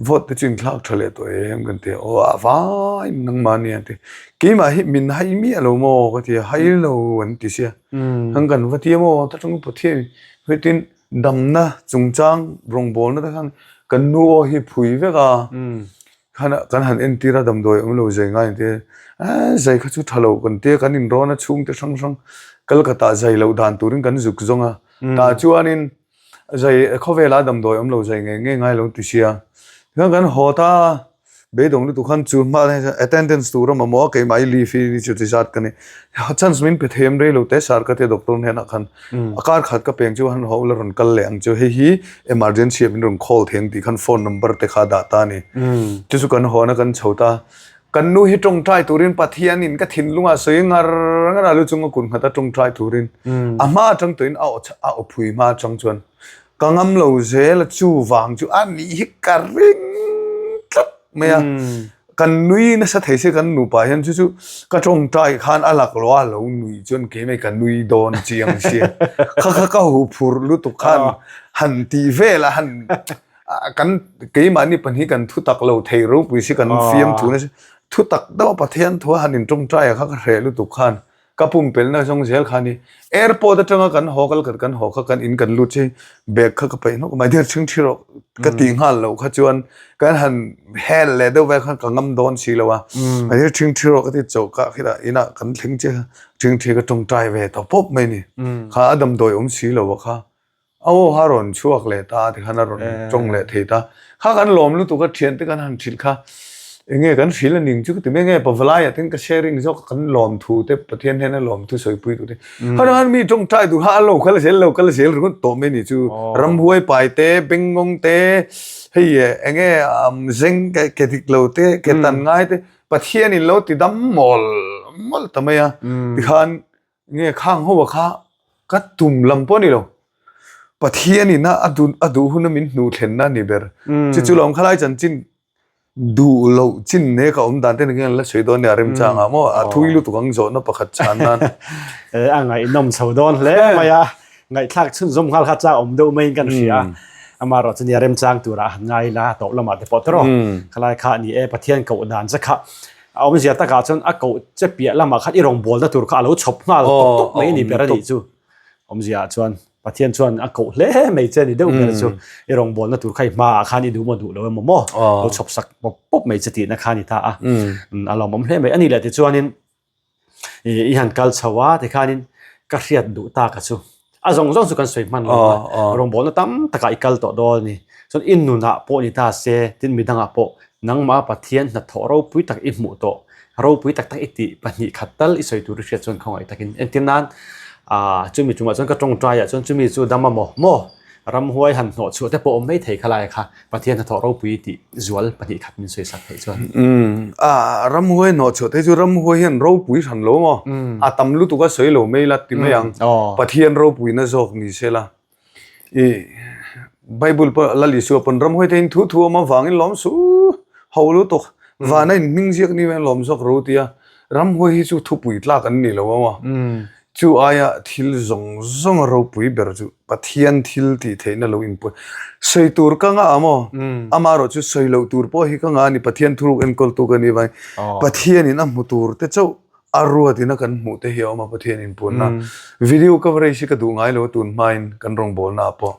vote te chu in thlak tha leh tawh em kan ti a aw a vai nangmah ania an ti keimah hi min hai miah lo maw ka ti a hai lo an ti sia an kan va ti a maw ta tang Pathian hetiang damna chungchang rawngbawlna te khan kan nu aw hi phui vek a. Khan kan han entir a damdawi awm lo zai ngai te eh zai kha chu tha lo kan tia kan inrawn a chhungte hrang hrang Kolkata zai loh dan turin kan zuk zawng a tah chuanin zai khawvela damdawi awm lo zai ngei ngei ngai lo ti sia tikhan kan haw ta beidawng lutuk khan chu hma attendance tur a mamawh a keimah i leave hi chu ti zat ka ni chance min pe them rei lo te sir ka tia doctor hnenah khan A kar khat ka peng chu han ho la rawn kal leh ang chu hei hi emergency ah min rawn call thei ang tih khan phone number te kha a dah ta a ni. Chu chu kan hawn a kan chho ta. Kan nu hi tawngtai turin Pathian in ka thinlung ah sawi ngar ngar a lu chung a kun nghat a tawngtai turin a hma atang tawhin a a aw phui hma atang chuan ka ngam lo zel a chu vang chu a nih hi ka ring tlat mai a. Kan nui nasa thei se kan nupa hian chu chu ka tawngtai khan a lak lo a lo nui chuan kei mai ka nui dawn chiang sia kha kha ka hu phur lutuk khan han tih vel a han kan keimahni pahnih kan thu tak lo thei ropui si kan fiam thu nasa thu tak deuh a Pathian thu a han in tawngtai a kha ka hreh lutuk khan Ka pumpelna zawng zel kha ni. Airport atanga kan haw kal khat kan haw kha kan in kan lut chi bag kha ka paih hnawk mai der chhing thi rawh ka ti nghal loh kha chuan kan han hel leh deuh vel khan ka ngam dawn si lo a. Mai der chhing thi rawh ka ti chauh ka khitah inah kan thleng chiah kha chhing thi ka tawngtai ve tawh pawp mai ni. Kha a damdawi awm si lo a kha. Aw a rawn chhuak leh ta tikhan a rawn tawng leh thei ta. Kha kan lawm lutuk a thiante kan han hrilh kha enge kan hrilh a ning chu ka ti mai nge pavalaiah ten ka sharing zawk kan lawm thu te Pathian hian a lawm thu sawipui tur te. Kha khan mi tawngtai duh kha a lo kal zel lo kal zel ringawt tawh mai ni chu. Ramhuai pai te bengngawng te hei enge zeng ke dik lo te ke tan ngai te Pathian in lo ti dam mawl mawl ta mai a tikhan Nge khang ho kha ka tum lam pawh a ni lo. Pathian in a a duh hun a min hnuh thlenna a ni ber. Chu chu lawm khalai chanchin duh loh chin ne ka awm dan te ni la sawi dawn nia remchang ah maw a thui lutuk ang zawhna pakhat chhan nan. A ngaihnawm chho dawn hle mai a, ngaihthlak chhunzawm nghal kha chak awm deuh maiin kan hria. Amaherawh chu nia remchang turah han ngai ila tawp lamah te pawh tawrh khalai kha a ni e Pathian koh dan che kha A awmzia takah chuan a koh che piah lamah khan i rawngbawlna tur kha a lo chhawp nghal tawp tawp mai a ni ber a nih chu. Awmzia ah chuan Pathian chuan a koh hle mai che a ni deuh ber chu. I rawngbawlna tur kha i hmaah khan i duh maw duh lo emaw maw lo chhawp sak pawp pawp mai che tihna kha a ni ta a. A lawmawm hle mai. A nih leh tichuanin i han kal chho a tikhanin ka hriat duh tak a chu. A zawng zawng chu kan sawi hman lo a, rawngbawlna tam takah i kal tawh dawn a ni. Chuan i nunah pawh ni ta se, tin midangah pawh nangmah Pathian hnathawh ropui tak i hmuh tawh, ropui tak tak i tih pahnih khat tal i sawi tur i hriat chuan khawngaih takin entir nan chumi chungah chuan ka tawngtaiah chuan chumi chu dam a maw maw? Ramhuai han hnawh chhuah te pawh awm mai thei khalai kha Pathian hnathawh ropui tih zual pahnih khat min sawi sak theih chuan. Umm a ramhuai hnawh chhuah te chu ramhuai hian ropui hran lo maw? A tam lutuk a sawi lo mai la ti mai ang. Pathian ropuina zawk ni se la. I Bible pawh Lal Isua pawn ramhuai te in thu thu awm avangin lawm su ho lutuk vana in hming ziak ni mai lawm zawk ro tia ramhuai hi chu thupui tlak an ni lo a maw? Chu aia thil zawng zawng a ropui ber chu Pathian thil tih theihna lo inpui. Sawi tur ka ngah a maw? Amaherawh chu sawi loh tur pawh hi ka ngah a ni, Pathian thuruk enkawltu ka nih vangin. Pathianin a hmu tur te chauh a ruatin a kan hmuh te hi a awm a Pathian inpunna. Video coverage hi ka duh ngai lo a tun hmain kan rawngbawlna ah pawh.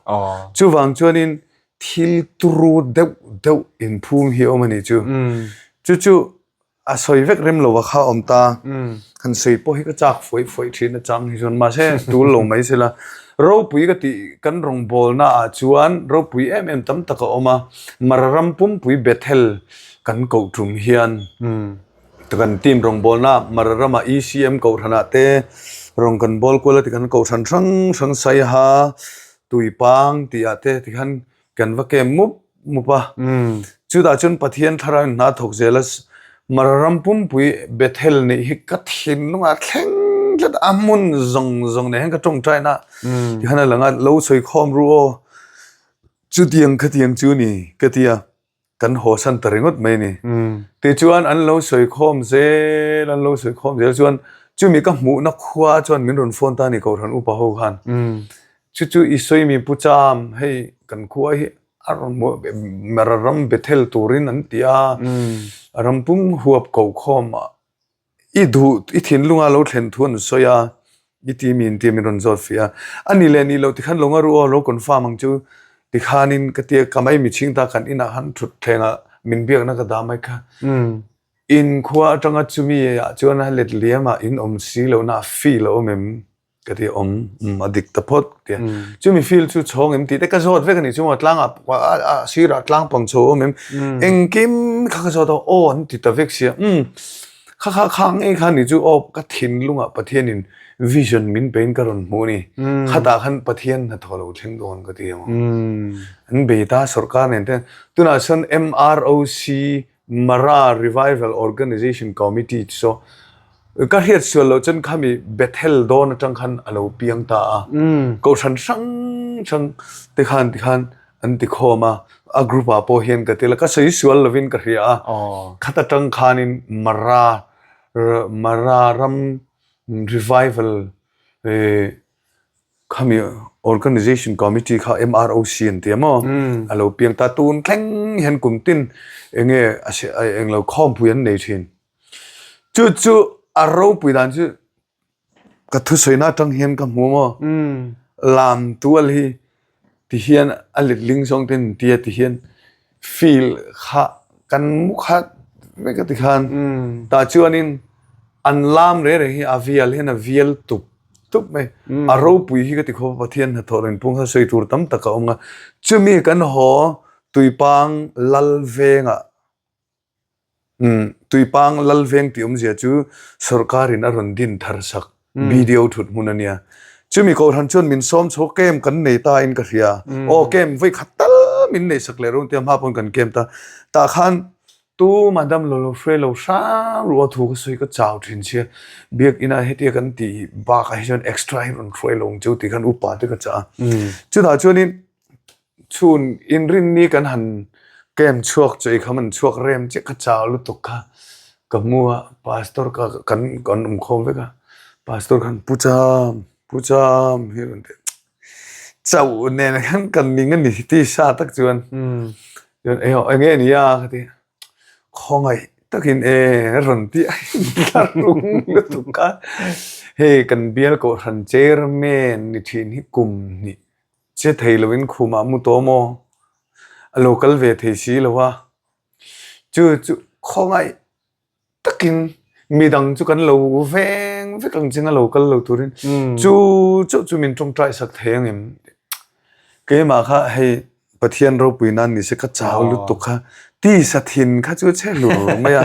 Chuvang chuanin thil turu deuh deuh inphum hi a awm a nih chu. Chu chu A sawi vek rem lo a kha awm ta. Han sawi pawh hi ka chak fuaih fuaih thin a chang hi chuan mahse tul lo mai sela. Ropui ka tih kan rawngbawlna ah chuan ropui em em tam tak a awm a. Mara ram pumpui Bethel kan koh tum hian kan team rawngbawlna Mara rama ECM kohhran ah te rawn kan bawl kual a ti kan kohhran hrang hrang Saiha Tuipang tih ah te tikhan kan va kem mup mup a. Chutah chuan Pathian thlarau in hna thawk zel a, Mara ram pumpui Bethel nih hi ka thinlungah thleng tlat a, hmun zawng zawng nen hian ka tawngtai na tikhan a lang a, lo sawi khawm ru aw, chutiang khatiang chu ni ka ti a, kan haw san ta ringawt mai a ni. Tichuan an lo sawi khawm zel, an lo sawi khawm zel chuan chumi ka hmuhna khua chuan min rawn phone ta a ni Kohhran upa ho khan. Chu chu i sawi mi Pu Cham, hei kan khua hi a rawn hmuh ram Bethel turin an ti a, a ram pum huap ko khawm a, i duh i thinlunga lo thlen thu an sawi a, i ti mi in tia min rawn zawt fih a, a ni leh ni loh tikhan lo ngaru aw lo confirm ang chu tikhanin ka tia ka mai michhing ta kan inah khan thut thlengah min biakna ka dah mai kha. In khua atanga chumi ah chuan a let liam ah in awm si lohna a feel a awm em? Ka ti awm umm a dik ta phawt ka ti a. Chumi field chu chhawng em tih te ka zawt vek a nih chu maw tlangah a sirah tlang pang chho awm em engkim kha ka zawt a aw an ti ta vek sia umm kha kha kha ngei kha nih chu aw ka thinlungah Pathianin vision min pein ka rawn hmuh a ni khatah khan Pathian hnathawh lo thleng dawn ka ti ang an bei ta sawrkar nen te tunah chuan MROC Mara Revival Organization Committee chu ka hriat sual loh chuan khami Bethel dawn atang khan a lo piang ta a. Kohhran hrang hrang te khan tikhan an ti khawm a, a group ah pawh hian ka tel a, ka sawi sual lovin ka hria a. Khat atang khanin Mara Mara ram Revival Khami Organization Committee kha MROC an ti a maw? A lo piang ta tun thleng hian kum tin eng nge a eng lo khawmpui an nei thin. Chu chu a ropui dan chu ka thusawina atang hian ka hmu a maw? Lam tual hi ti hian a letling zawng ten an ti a ti hian field kha kan mu khat vek a ti khan tah chuanin an lam reng reng hi a vial hian a vial tup tup mai. A ropui hi ka ti khawp a, Pathian hnathawh reng pawh kha sawi tur tam tak a awm a. Chumi kan haw Tuipang Lal vengah umm Tuipang Lal veng tih awmzia chu sawrkarin a rawn din thar sak BDO thut hmun a nia. Chumi Kohhran chuan min sawm chho camp kan nei ta in ka hria. Aw camp vawi khat tal min neih sak leh rûn tia hma pawn kan camp ta. Tah khan Tu madam lo lo hre lo hrang ruah thu ka sawi ka chau thin sia, biakinn ah hetia kan tih bakah hi chuan extra hi rawn hruai lo ang chu tih khan upa te ka chah a. Chutah chuanin chhun inrinni kan han camp chhuak chu eikham an chhuak rem chiah ka chau lutuk kha ka hmu a, pastor ka kan kan awm khawm vek a, pastor khan Pu Cham, Pu Cham hi a rawn ti a. Chauh nen khan kan ning a ni ti sa tak chuan chuan eng eng nge ni a ka ti khawngaih takin e rawn ti a ka rung lutuk a hei kan bial kohhran chairman ni thin hi kum hnih che thei lovin khumah mu tawh maw a lo kal ve thei si lo a chu chu khawngaih takin midang chu kan lo veng vek ang chin a lo kal lo turin chu chauh chu min tawngtai sak thei ang em keimah kha hei Pathian ropui nan ni se ka chau lutuk kha tisa thin kha chu che hlur mai a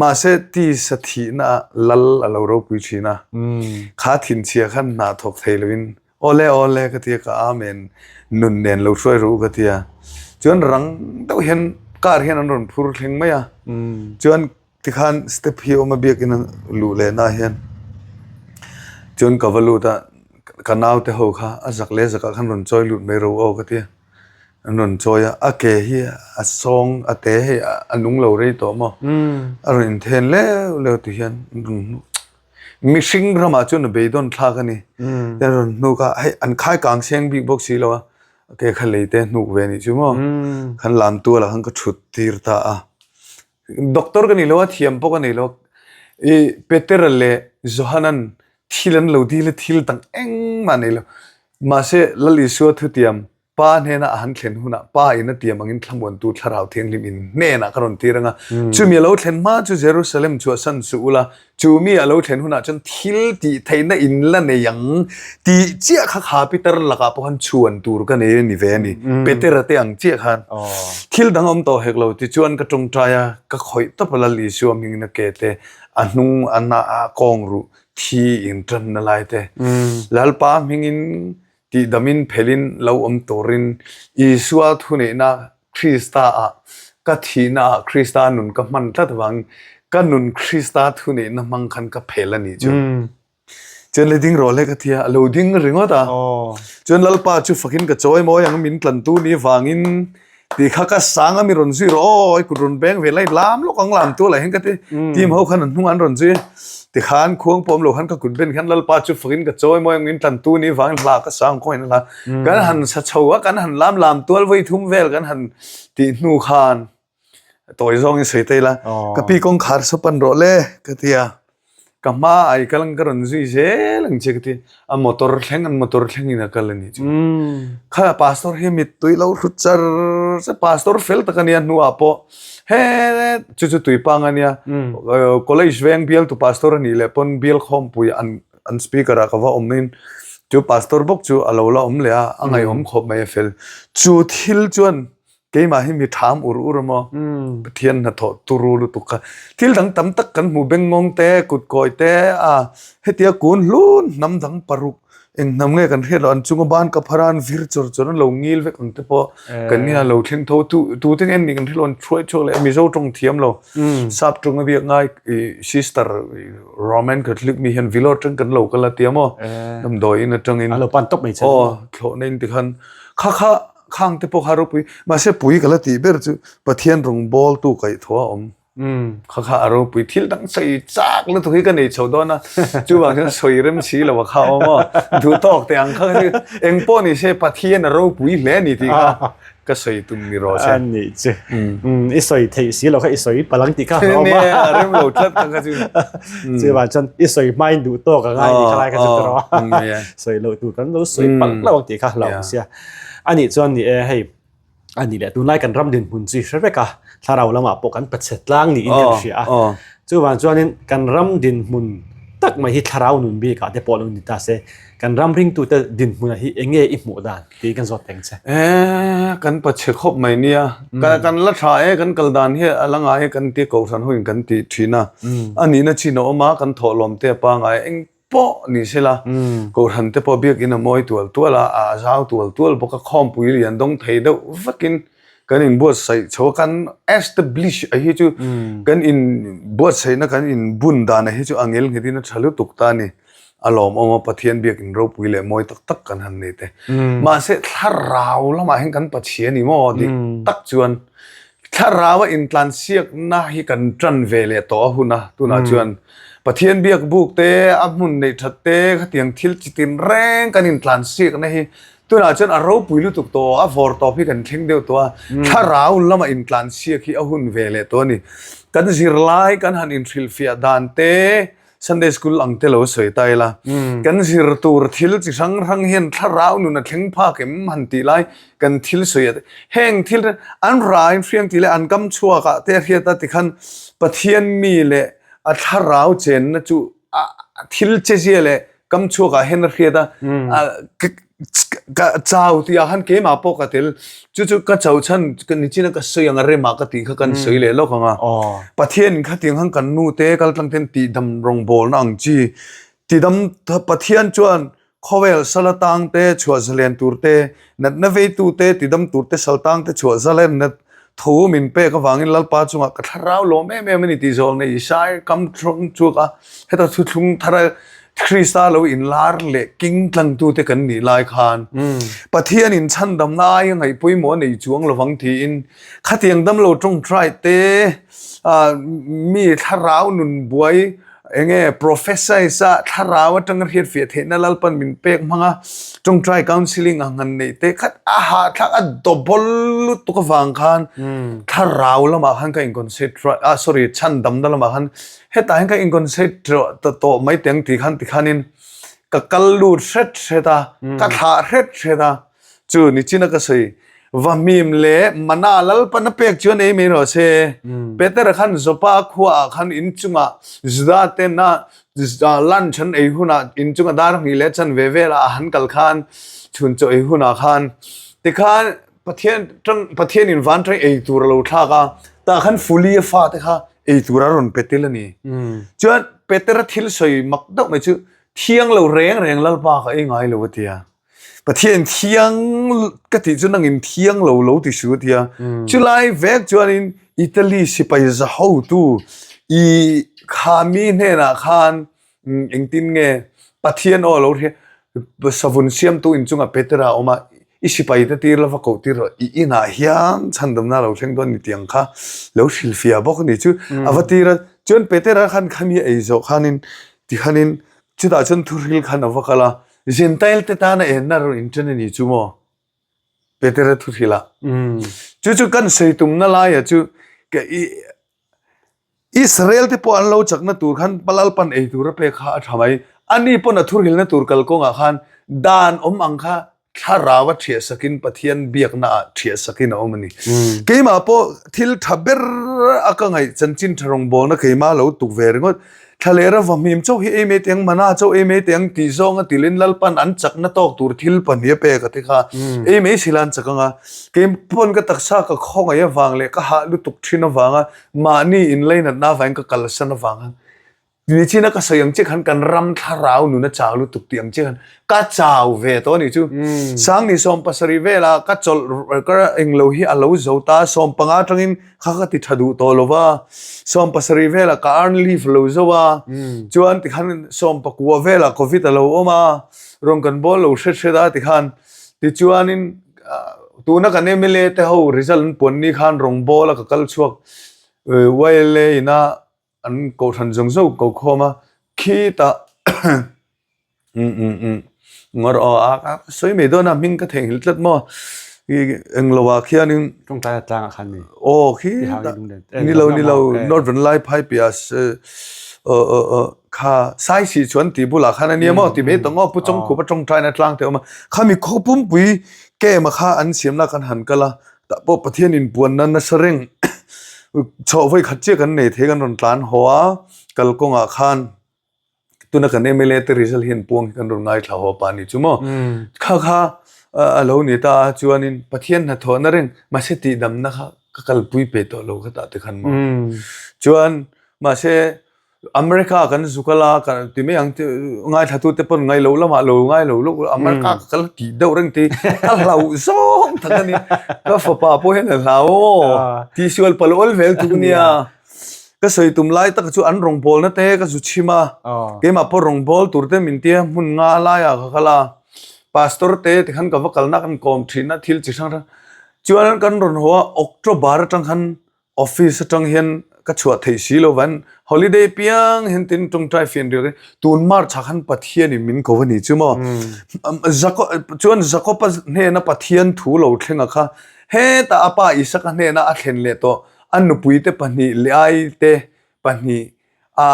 mahse tisa thihna ah lal a lo ropui thin a kha thinchhia khan hna thawk thei lovin Awle awle ka ti a ka amen nun nen lo hruai ru ka ti a chuan rang deuh hian car hian an rawn phur thleng mai a chuan tikhan step hi a awm a biakin a luh leh na hian chuan ka va lut a ka naute ho kha a zak leh zakah khan rawn chawi lut mai ro aw ka ti a an rawn chawi a a ke hi a sawng a te hei a nung lo rei tawh maw a rawn inthen leuh leuh ti hian an rawn hmuh. Mihring ramah chuan a beidawn thlak a ni. Te an rawn hnuk a, hei an khai kang seng bik bawk si lo a, ke kha lei te hnuk ve a nih chu maw. Khan lam tualah khan ka thut tir ta a. Doctor ka ni lo a, thiam pawh ka nei lo. I Petera leh Johanan thil an lo dil a, thil dang engmah nei lo. Mahse Lal Isua thutiam Pa hnena a han thlen hunah Pa in a tiam angin thlamuantu Thlarau Thianghlim in hnenah ka rawn tir ang a. Chumi a lo thlen hma chu Jerusalem chhuahsan suh ula, chu mi a lo thlen hunah chuan thil tih theihna in la nei ang tih chiah kha kha Peter lakah pawh khan chhuan tur ka nei a ni ve a ni. Petera te ang chiah khan thil dang a awm tawh hek lo tichuan ka tawngtai a, ka khawih tawp a Lal Isua hmingin a ke te, a hnung a na a kawng ruh thi in tanna lai te Lalpa hmingin Tihdamin phelin lo awm turin Isua thuneihna Krista ah Ka thihna ah Krista nun ka hman tlat avangin ka nun Krista thuneihna hmang khan ka phel a nih chu. Chuan le ding rawh le ka ti a, a lo ding ringawt a. Chuan Lalpa chu fakin ka chawi mawi ang min tlantu ni vangin tih kha ka sang a mi rawn zui rawh aw i kut rawn beng ve la i lam lawk ang lam tual ah hian ka ti. Team ho khan an hnungah an rawn zui a, tikhan khuang pawh awm lo khan ka kut ben khan Lalpa chu fakin ka chawi mawi ang min tlantu ni vangin hla ka sang kawngin a hla. Kan han sa chho a, kan han lam lam tual vawi thum vel kan han tih hnu khan tawi zawngin sawi ta ila, ka pi kawngkhar saw pan rawh le ka ti a, ka hma ah i kal ang ka rawn zui zel ang che ka ti, a motor thleng an motor thlengin a kal a nih chu. Kha pastor hi mittui lo hrut char char, pastor fel tak a nia hnuah pawh he chu chu tuipang a nia, college veng bialtu pastor a nih leh pawn bial khawmpui an an speaker ah ka va awm in chu pastor bawk chu a lo la awm leh a, a ngaihawm khawp mai a fel. Chu thil chuan keimah hi mi tham ur ur a maw? Pathian hnathawh turu lutuk kha. Thil dang tam tak kan hmu bengngawng te, kut kawi te a hetia kun hlun hnam dang paruk eng hnam nge kan hriat loh an chunga ban ka phar a an vir chawr chawr an lo ngil vek ang te pawh kan nia lo thleng tho tu tute nge an nih kan hriat loh an hruai chhuak leh Mizo tawng thiam lo sap tawng a biak ngai sister Roman Catholic mi hian Villor atang kan lo kal a tia maw? Damdawi in atangin. A lo pan tawp mai che. Aw, thlawhna in tikhan kha kha khang te pawh kha ropui. Mahse pui ka la tih ber chu Pathian rawngbawltu kaihthawh a awm. Kha kha a ropui. Thil dang sawi chak lutuk hi ka nei chho dawn a. Chuvang chuan sawi rem si lo a kha awm aw. Duh tawk teh ang kha chu eng pawh ni se Pathian a ropui hle a ni tih kha. Ka sawi tum ni rawh se. A nih chu. I sawi theih si lo kha i sawi palang tih kha hlauh awm a. Nia, a rem lo tlat kha kha chu. Chuvang chuan i sawi hmain duh tawk a ngai ni kha lai kha chu ti rawh. Sawi loh tur kan lo sawi palh hlauh ang tih kha hlauh awm sia. A nih chuan ni e hei a nih leh tunlai kan ram dinhmun chu i hre vek a, thlarau lamah pawh kan pachhe tlang niin kan hria a. Chuvang chuanin kan ram dinhmun tak mai hi thlarau nun bikah te pawh lo ni ta se, kan ram ringtute dinhmunah hi eng nge i hmuh dan? Tih kan zawt teng che. E, kan pachhe khawp mai nia. Kan la tha e, kan kal dan hi a la ngai e kan ti kohhran hoin kan ti thin a. A nihna chin a awm a, kan thawhlawm te a pangai eng pawh ni se la. Kohhran te pawh biakin a mawi tual tual a, a zau tual tual bawk a, khawmpui lian dawng thei deuh vekin kan inbuatsaih chho a, kan establish a hi chu kan inbuatsaihna kan inbun dan a hi chu a ngel nghetin a tha lutuk ta a ni. A lawmawm a, Pathian biakin ropui leh mawi tak tak kan han nei te. Mahse thlarau lamah hian kan Pathian i maw dik tak chuan thlarau a intlansiakna hi kan tan ve leh tawh a hun a, tunah chuan Pathian biak buk te, a hmun neih that te khatiang thil chi tin reng kan intlansiakna hi tunah chuan a ropui lutuk tawh a, vawr tawp hi kan thleng deuh tawh a, thlarau lama intlansiak hi a hun ve leh tawh a ni. Kan zirlai kan han inhrilhfiah dan te, Sunday school ang te lo sawi ta ila, kan zir tur thil chi hrang hrang hian thlarau nun a thleng phak em han tih lai kan thil sawi a heng thil an rain hriang tih leh an kam chhuak ah te a hriat a tikhan Pathian mi leh a thlarau chenna chu a thil che zia leh kam chhuak ah hian a hriat a Ka chau tih ah khan keimah pawh ka tel chu chu ka chau chhan ka nichina ka sawi ang a remah ka tih kha kan sawi leh lawk ang a Pathian in khatiang khan kan nu te kal tlang ten tihdam rawngbawlna ang chi tidam Pathian chuan khawvel sal atang te chhuah zalen tur te natna veitu te tidam tur te sal tang te chhuah zalen na Thu min pek avangin Lalpa chungah ka thlarau lawm em em a ni tih zawng nei Isai kam thlung chhuak a, heta thuthlung thara Krista lo inlar leh king tlangtute kan nih lai khan Pathian in chhandamna aia ngaih pawimawh a nei chuang lovang tiin khatiang damlo tawngtai te mi thlarau nun buai Enge prophesize a thlarau atanga hriatfiah theihna Lalpan min pek hmang a, tawngtai counselling ang han neih te khat a hahthlak a double lutuk avang khan thlarau lamah khan ka inconcentrate ah sorry chhandamna lamah khan hetah hian ka inconcentrate ta tawh mai teng tih khan tikhanin ka kal lut hret hret a, ka thlah hret hret a. Chu nichina ka sawi, Va hmim leh mana Lalpan a pek chuan ei mai rawh se. Petera khan Joppa khuaah khan inchungah Juda tena lunch an ei hunah inchunga dar hnih leh chan ve velah a han kal khan chhun chaw ei hunah khan tikhan Pathian tang Pathianin van tang ei tur a lo thlak a, tah khan Fulia fate kha ei tur a rawn pe tel a ni. Chuan Petera thil sawi mak deuh mai chu thiang lo reng reng Lalpa ka ei ngai lo a ti a. Pathian thiang ka tih chu nangin thiang lo lo ti su a ti a. Chulai vek chuanin Italy sipai za hotu i kha mi hnenah khan engtin nge Pathian aw lo hria savun siamtu inchungah Petera a awm a, i sipai te tir lova koh tir rawh, i inah hian chhandamna lo thleng dawn ni tih ang kha lo hrilhfiah bawk a ni chu a va tir a. Chuan Petera khan khami ei zawh khanin tikhanin chutah chuan thuhril khan a va kal a, Gentile te tana enna rawn inṭan a ni chu maw? Petera thuhril ah. Chu chu kan sawi tumna laia chu Israel te pawh an lo chakna tur khan Lalpan ei tur a pek kha a tha mai. Ani pawn a thuhrilna tur kalkawngah khan dan awm ang kha thlarau a thiah sakin Pathian biakna ah thiah sakin a awm a ni. Keimah pawh thil tha ber a ka ngaih chanchin tha rawngbawlna keimah lo tuk ve ringawt. Thlalera vahmim chauh hi ei mai teh ang, mana chauh ei mai teh ang tih zawng a tilin Lalpan an chakna tawk tur thil pahnih a pek a ti kha. Ei mai sila an chak ang a. Kei pawn ka taksa ka khawngaih avang leh ka hah lutuk thin avanga mahni inlainatna avangin ka kalsan avanga Nichina ka sawi ang che khan kan ram thlarau nun a chau lutuk tih ang che khan ka chau ve tawh a nih chu. Sangni 70 vela ka chawlh ka englo hi a lo zo ta, 15 atangin kha ka ti tha duh tawh lo va, 70 vela ka earn leave lo zo a, chuan tikhan 19 vela covid a lo awm a, rawn kan bawl lo hret hret a tikhan tichuanin tuna kan mla te ho result an puan ni khan rawngbawla ka kal chhuak YLA ina an kohhran zawng zawng ko khawm a khitah ngawr aw a sawi mai dawn a hming ka theihnghilh tlat maw i englo ah khianin tawngtai a tlangah khan mi aw khitah ni lo ni lo north vanlai phai piah kha sai si chuan tih bulah khan ania maw ti mai tawng aw pu chawngkhup a tawngtai na tlang te a awm a khami khaw pumpui kem a kha an siamna khan han kal a Tah pawh Pathian inpuanna nasa reng chhoh vawi khat chiah kan nei thei kan rawn tlan haw a, kalkawngah khan tuna kan mla te result hian puang hi kan rawn ngaithla haw pah a ni chu maw. Kha kha a lo ni ta a chuanin Pathian hnathawhna reng mahse tihdamna kha ka kalpui pe tawh lo kha tah te khan maw. Chuan mahse America kan zu kal a kan ti mai ang te ngaithla tu te pawn ngailo lamah lo ngailo lawk America ka kal tih deuh reng te ka hlauh zawng tak a ni ka fapa pawh hian a hlau aw tihsual pal awl vel tuk ania ka sawi tum lai tak chu an rawngbawlna te ka zu chhim a keimah pawh rawngbâwl tur te min tia hmun nga laiah ka kal a pastor te tikhan ka va kalna kan kawm thin a thil chi hrang hrang chuan kan rawn haw a October atang khan Office atang hian ka chhuah theih si lo van holiday piang hian tin tawngtai fian riak in tun March ah khan Pathian in min ko a ni chu maw chuan Jacob a hnena Pathian thu lo thleng a kha hetah a pa Isaka hnena a thlen leh tawh a nupui te pahnih Leai te pahnih a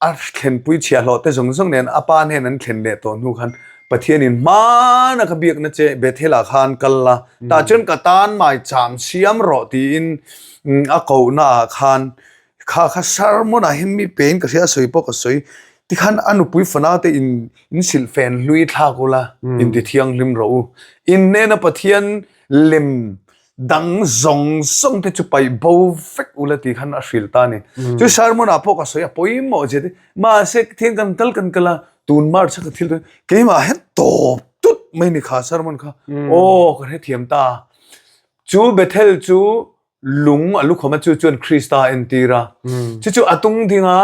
a thlenpui chhiahhlawh te zawng zawng nen a pa hnen an thlen leh tawh hnu khan Pathianin hmana ka biakna che Bethel-ah khan kal la, tah chuan ka tan mai cham siam rawh tiin a kohna ah khan kha kha sermon ah hian mi pein ka hria a sawi pawh ka sawi tikhan a nupui fanau te in in silh fen hlui thlak ula inti thianghlim rawh u in hnena Pathian lem dang zawng zawng te chu paih bo vek ula tih khan a hrilh ta a ni. Chu sermon ah pawh ka sawi a pawimawh zia te mahse thian kan kal kan kal a tun March a ka thil keimah hian tawp tut mai ni kha sermon kha aw ka hrethiam ta chu Bethel chu lung a lukhawm a chu chuan Krista a entir a chu chu a tung ding a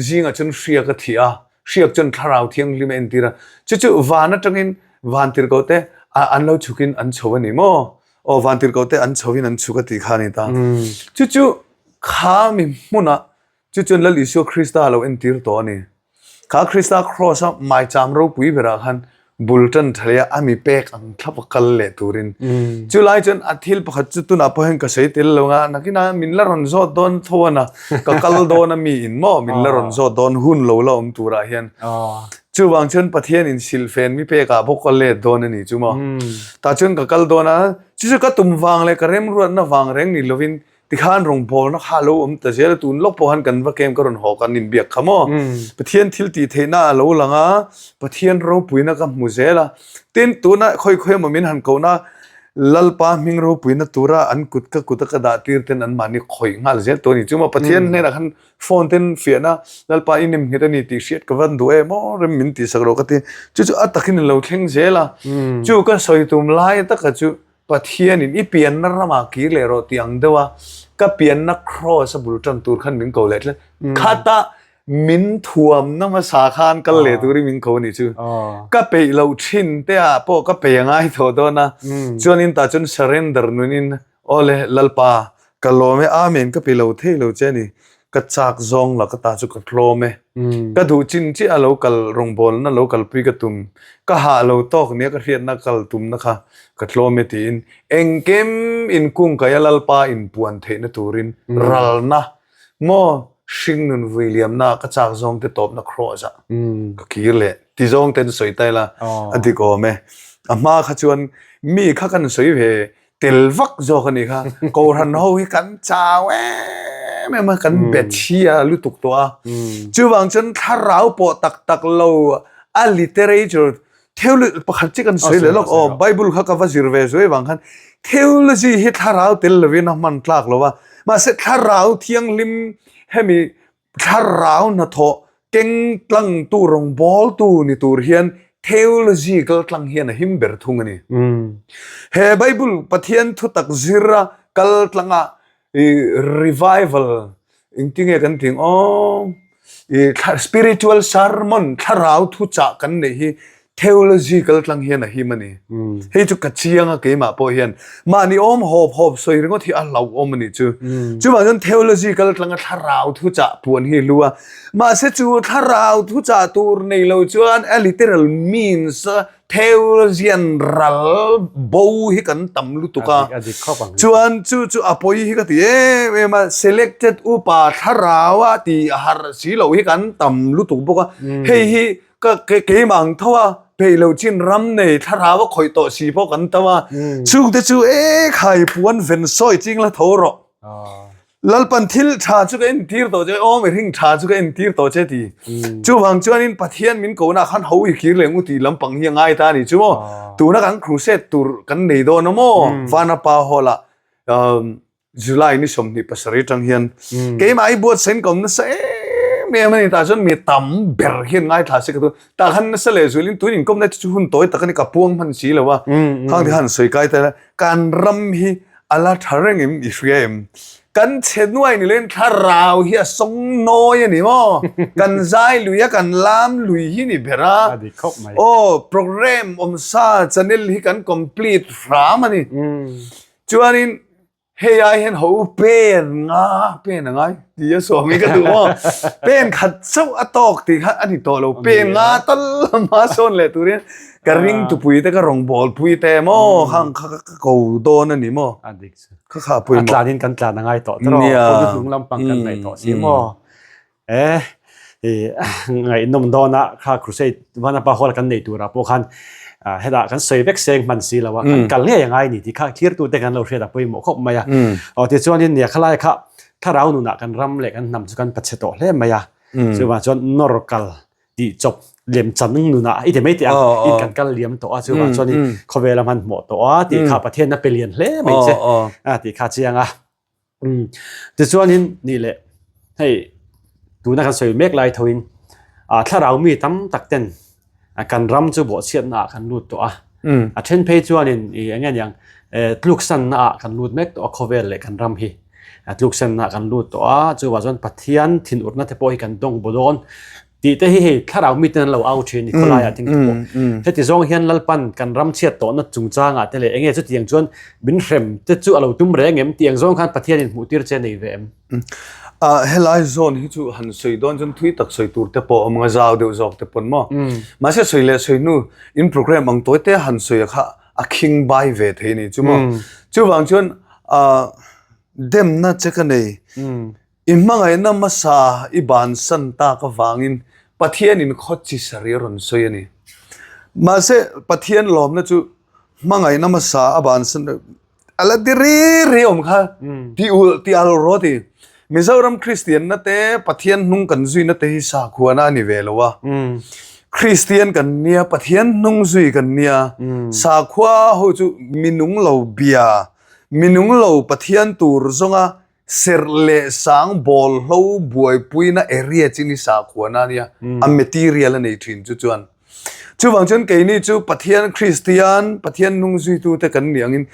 zingah chuan hriak a thih a hriak chuan thlarau thianghlim a entir a chu chu van atangin van tirhkoh te an lo chhukin an chho a ni maw Aw vantirhkoh te an chho in an chhuk a tih kha a ni ta. Chu chu kha mi hmunah chu chuan Lal Isua Krista a lo entir tawh a ni. Kha Krista Kraws a maicham ropui berah khan bul tan tha leh a, a mi pek ang thlap a kal leh turin. Chu lai chuan a thil pakhat chu tunah pawh hian ka sawi tel lo nga, nakinah min la rawn zawt dawn tho a na, ka kal dawn a mi in maw min la rawn zawt dawn hun lo la awm turah hian. Chuvang chuan Pathian in silhfen mi pekah bawk ka let dawn a ni chu maw. Tah chuan ka kal dawn a, chu chu ka tum vang leh ka remruatna vang reng ni lovin tikhan rawngbawlna kha a lo awm ta zel a, tun lawk pawh khan kan va kem ka rawn haw kan inbiak kha maw. Pathian thil tih theihna a lo lang a, Pathian ropuina ka hmu zel a, tin tuna khawi khawi emaw min han kohna. Lalpa hming ropuina tura an kut ka kuta ka dah tir ten anmahni khawih nghal zel tawh a ni. Chuma Pathian hnenah khan phone ten fiahna Lalpa i nem nghet a ni tih hriat ka van duh em aw rem min tihsak rawh ka ti. Chu chu a takin a lo thleng zel a. Chu ka sawi tum lai taka chu Pathianin i pianna ramah kir leh rawh tih ang deuh a, ka pianna kraws a bul tan tur khan min ko leh tlat. Khata min thuamna hmasa khan kal leh turin min ko a nih chu. Ka peih loh thin te ah pawh ka peih a ngai tawh dawn a, chuanin tah chuan surrender nunin Awle Lalpa ka lawm e, Amen ka pe lo thei lo che a ni, ka chak zawng la ka ta chu ka tlawm e, ka duh chin chiah a lo kal rawngbawlna lo kalpui ka tum, ka hah lo tawk nia ka hriatna kal tumna kha ka tlawm e tiin engkim inkungkaih a Lalpa inpuan theihna turin ralna Maw hringnun vui liamna ka chak zawng te tawpna cross ah ka kir leh ti zawng ten sawi ta ila a dik awm e. A hma kha chuan mi kha kan sawi ve tel vak zawk a nih kha. Kohhran ho hi kan chau em em a, kan bet chhia lutuk tawh a. Chuvang chuan thlarau pawh tak tak lo a literature Theology pakhat chi kan sawi leh lawk aw Bible kha ka va zir ve zuai vang khan theology hi thlarau tel lovin a hman tlak lo a mahse thlarau thianghlim hemi thlarau hnathawh keng tlangtu rawngbawltu ni tur hian theology kal tlang hian a him ber thung a ni. He Bible Pathian thutak zira kal tlanga i revival engtinge kan tih ang aw i spiritual sermon thlarau thuchah kan neih hi theology kal tlang hian a him a ni hei chu ka chiang a keimah pawh hian mahni awm hawp hawp sawi ringawt hi a hlauhawm a nih chu chuvang chuan theology kal tlanga thlarau thuchah puan hi hlu a mahse chu thlarau thuchah tur nei lo chuan a literal means a Theologian ral bo hi kan tam lutuk a, chuan chu chu a pawi hi ka ti em em a, selected upa thlarau a tih harh si loh hi kan tam lutuk bawk a, hei hi ka keimah ang tho a, peih loh chin ram nei thlarau a khawih tawh si pawh kan tam a, chungte chu e khai puan ven sawi ching la tho rawh. Lalpan thil tha chu ka entir tawh che, aw mihring tha chu ka entir tawh che ti. Chuvang chuanin Pathian min kohna khan ho i kir leh ngu tih lampang hi a ngai ta a ni chu maw. Tuna kan crusade tur kan nei dawn a maw, Vanapa Hall ah July ni 27 atang hian keimah i buatsaih in ka awm nasa em em a ni tah chuan mi tam ber hian ngaithla se ka tu. Tah khan nasa leh zualin tun inkawmna te chu hun tawi tak a ni ka puang hman si lo a, khang te khan sawi kai ta ila kan ram hi A la tha reng em i hria em? Kan chhe nuai ni loin thlarau hi a sawng nawi a ni maw? Kan zai lui a kan lam lui hi ni ber a. A dik khawp mai. Aw program awmsa channel hi kan complete hram a ni. Chuanin hei ai hian ho pen nga pen a ngai ti a sawm hi ka duh maw? Pen khat chauh a tawk tih kha a ni tawh lo. Pen nga tal hma sawn leh turin ka ring tupui te ka rawngbâwl pui te maw khang kha ka ko dawn a ni maw? A dik chu. Kha kha pawimawh. A tlanin kan tlan a ngai tawh tawh. Nia. Kawng hnung lampang kan ngaih tawh si maw? E i ngaihnawm dawn a kha crusade Vanapa Hall kan nei turah pawh khan hetah kan sawi vek seng hman si lo a kan kal ngei a ngai ni tih kha thirtute kan lo hriat a pawimawh khawp mai a. Aw tichuanin nia khalai kha thlarau nunah kan ram leh kan hnam chu kan pachhe tawh hle mai a. Chuvang chuan nawr kal tih chawp lem chan nunah i ti mai teh ang in kan kal liam tawh a chuvang chuan in khawvel a hmanhmawh tawh a tih kha Pathian a pe lian hle mai che a tih kha chiang a tichuanin nih leh hei tuna kan sawi mek lai thoin a thlarau mi tam tak ten kan ram chu bawhchhiatna ah kan lut tawh a a then phei chuanin i eng nge niang tluksanna ah kan lut mek tawh a khawvel leh kan ram hi tluksanna ah kan lut tawh a chuvang chuan Pathian thinurna te pawh hi kan dawng baw dawn Tih te hi hei thlarau miten an lo au thin ni khawlaiah ding te pawh. Heti zawng hian Lalpan kan ram chhiat tawhna chungchangah te leh enge chutiang chuan min hrem te chu a lo tum reng em tih ang zawng khan Pathianin hmuhtir che nei ve em? Helai zawn hi chu han sawi dawn chuan thui tak sawi tur te pawh a awm ang a, zau deuh zawk te pawn maw? Mahse sawi leh sawi hnu in program ang tawi te han sawi a kha a khing bai ve thei a ni chu maw? Chuvang chuan demna che ka nei. I hmangaihna hmasa i bansan tak avangin Pathianin khaw chi sarih a rawn sawi a ni. Mahse, Pathian lawmna chu hmangaihna hmasa a bansan a la ti ri ri awm kha ti ulh ti al rawh ti. Mizoram Kristianna te Pathian hnung kan zuina te hi sakhuana a ni ve lo a. Kristian kan nia, Pathian hnung zui kan nia, sakhua ho chu minung lo bia, minung lo Pathian tur zawnga serh leh sang bawl hlo buaipuina area chin hi sakhuana a nia, a material a nei thin chu chuan. Chuvang chuan keini chu Pathian Kristian, Pathian hnung zuitute kan nih angin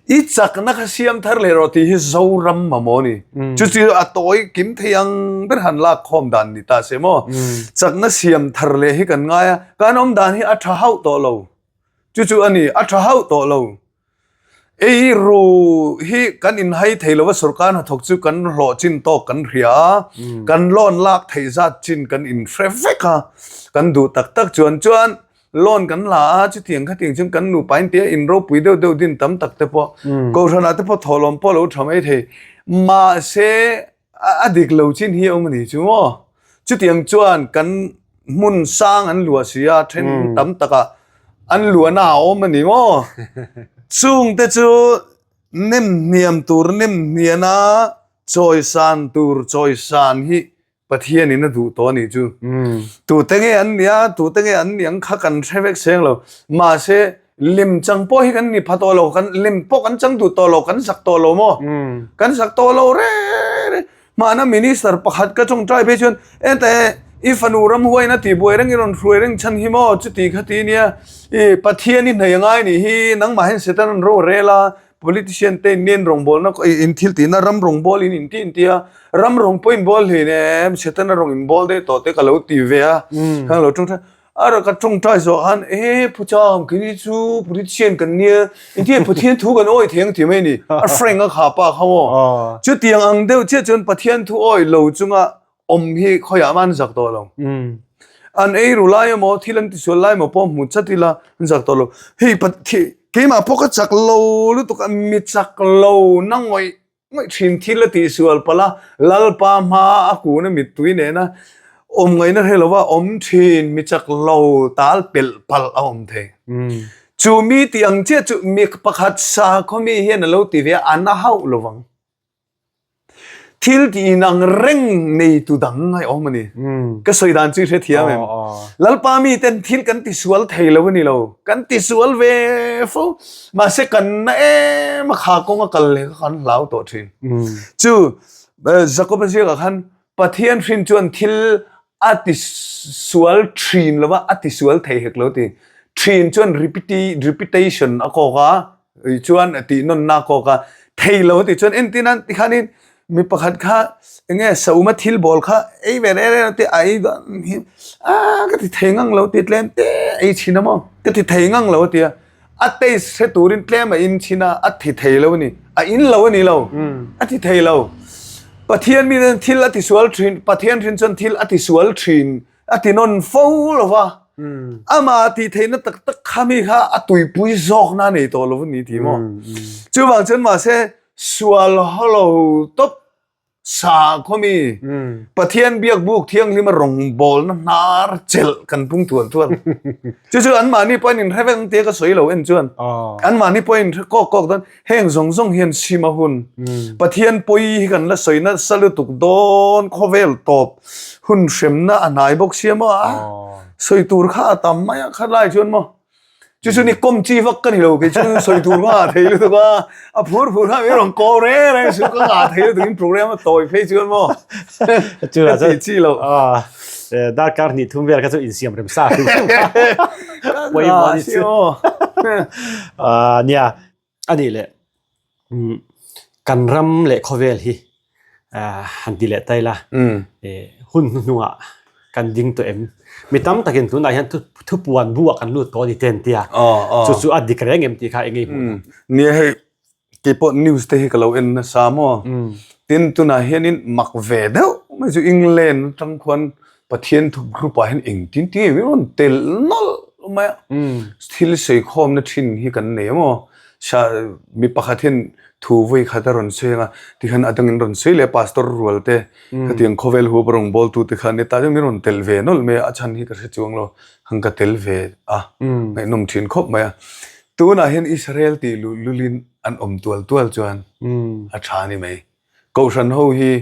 i chakna kha siam thar leh rawh tih hi Zoram mamawh a ni. Chu chu a tawi kim thei ang ber han lak khawm dan ni ta se maw. Chakna siam thar leh hi kan ngai a, kan awm dan hi a tha hauh tawh lo. Chu chu a ni, a tha hauh tawh lo. Ei ru hi kan inhai thei lova sorkar hnathawk chu kan hlawh chin tawk kan hria a, kan loan lak theih zat chin kan inhre vek a, kan duh tak tak chuan chuan loan kan la a, chutiang khatiang chuan kan nupa in tia in ropui deuh deuh din tam tak te pawh kohhranah te pawh thawhlawm pawh a lo tha mai thei. Mahse a dik lo chin hi a awm a ni chu maw? Chutiang chuan kan hmun sang an luah si a, then tam takah an luahna a awm a ni maw? Chungte chu nem hniam tur nem hniana chawisan tur chawisan hi Pathianin a duh tawh a nih chu. Tute nge an nia, tute nge an nih ang kha kan hre vek seng lo. Mahse lim chang pawh hi kan ni pha tawh lo, kan lim pawh kan chang duh tawh lo, kan zak tawh lo maw? Kan zak tawh lo reng reng. Mahna minister pakhat ka tawngtai phei chuan ente i fanu ramhuain a tihbuai reng i rawn hruai reng chhan hi maw chuti kha ti nia i Pathian i hnei angai nih hi nangmah hian Satan an ro rel a politician te in nen rawngbawlna in thil tihna ram rawngbawl in inti inti a ram rawng pawh in bawl hlei nem Satan a rawng in bawl daih tawh te ka lo ti ve a kha lo tawngtai A rak a tawngtai zawh khan e Phuchang kei chu Politician kan nia engtin nge Pathian thu kan awi thei ang tih mai a ni. A frank a kha pa kha maw. Chutiang ang deuh chiah chuan Pathian thu awi lo chunga awm hi khawiah mah an zak tawh lo. An ei ru lai emaw thil an tisual lai emaw pawh hmu chat ila an zak tawh lo. Hei keimah pawh ka chak lo lutuk a mi chak lo na ngawih Ngawih thin thil a tihsual palh a, Lalpa hma a kun a mittui nena awm ngaihna hre lova awm thin mi chak lo tal pelh palh a awm thei. Chu mi tih ang chiah chu mi pakhat sakhaw mi hian a lo ti ve a, a na hauh lovang. Thil tih inang reng neitu dang a awm a ni. Ka sawi dan chu i hrethiam em? Lalpa miten thil kan tisual thei lo a ni lo. Kan tisual ve fo. Mahse kan na em a kha kawng a kal leh kha kan hlau tawh thin. Chu Jakob a ziakah khan Pathian hrin chuan thil a ti sual thin lo va, a ti sual thei hek lo ti. Thin chuan repetition a kawk a, chuan a tih nawnna a kawk a, thei lo a tih chuan entir nan tikhanin mi pakhat kha eng nge sauma thil bawl kha ei ve reng reng te a ei dawn hi a ka ti thei ngang lo ti tlem te ei chhin a maw ka ti thei ngang lo a ti a. A taste hre turin tlem a in chhin a, a thi thei lo a ni. A in lo a ni lo. A ti thei lo. Pathian mi nen thil a ti sual thin, Pathian hrin chuan thil a ti sual thin, a ti nawn fo lo va. Amah tih theihna tak tak kha mi kha a tuipui zawkna a nei tawh lo a ni tih maw. Chuvang chuan mahse sual haw lo tawp Sakhaw mi, Pathian biakbuk thianghlima rawngbawlna hnar chelh kan pung tual tual. Chu chu anmahni pawhin inhre vek ang tia ka sawi lo en chuan. Anmahni pawhin inhre kawk kawk dawn. Heng zawng zawng hian sim a hun. Pathian pawi hi kan la sawi nasa lutuk dawn khawvel tawp hun hremna a hnai bawk sia maw a? Sawi tur kha a tam mai a khat lai chuan maw? Chu chu ni kawm chi vak ka ni lo kei chu sawi tur ka ngah thei lutuk a, a phur phur kha min rawn kaw reng reng chu ka ngah thei lutuk in program a tawi phei chuan maw Chu ka ti chi lo. Darkar hnih thum vel kha chu insiam rem sa hrim hrim kha pawimawh a ni chu. Nia a nih leh Kan ram leh khawvel hi han ti leh ta ila hun hnuhnungah kan ding tawh em? Mi tam takin tunah hian thupuan buah kan lut tawh a ni te an ti a, chu chu a dik reng em tih kha eng nge i hmuh dan? Nia hei keipawh news te hi ka lo en nasa maw? Tin tunah hianin mak ve deuh mai chu England atang khuan Pathian thu group ah hian engtin tinge min rawn telh nawlh mai a, thil sawikhawmna thin hi kan nei a maw? Mi pakhat hian thu vawi khat a rawn sawi ang a, tikhan a dangin rawn sawi leh a pastor rual te khatiang khawvel huap a rawn bawl tu te khan hetah chuan min rawn telh ve nawlh mai a, a chhan hi ka hre chuang lo, han ka tel ve a, ngaihnawm thin khawp mai a. Tunah hian Israel tih luh lulin an awm tual tual chuan a tha a ni mai. Kohhran ho hi.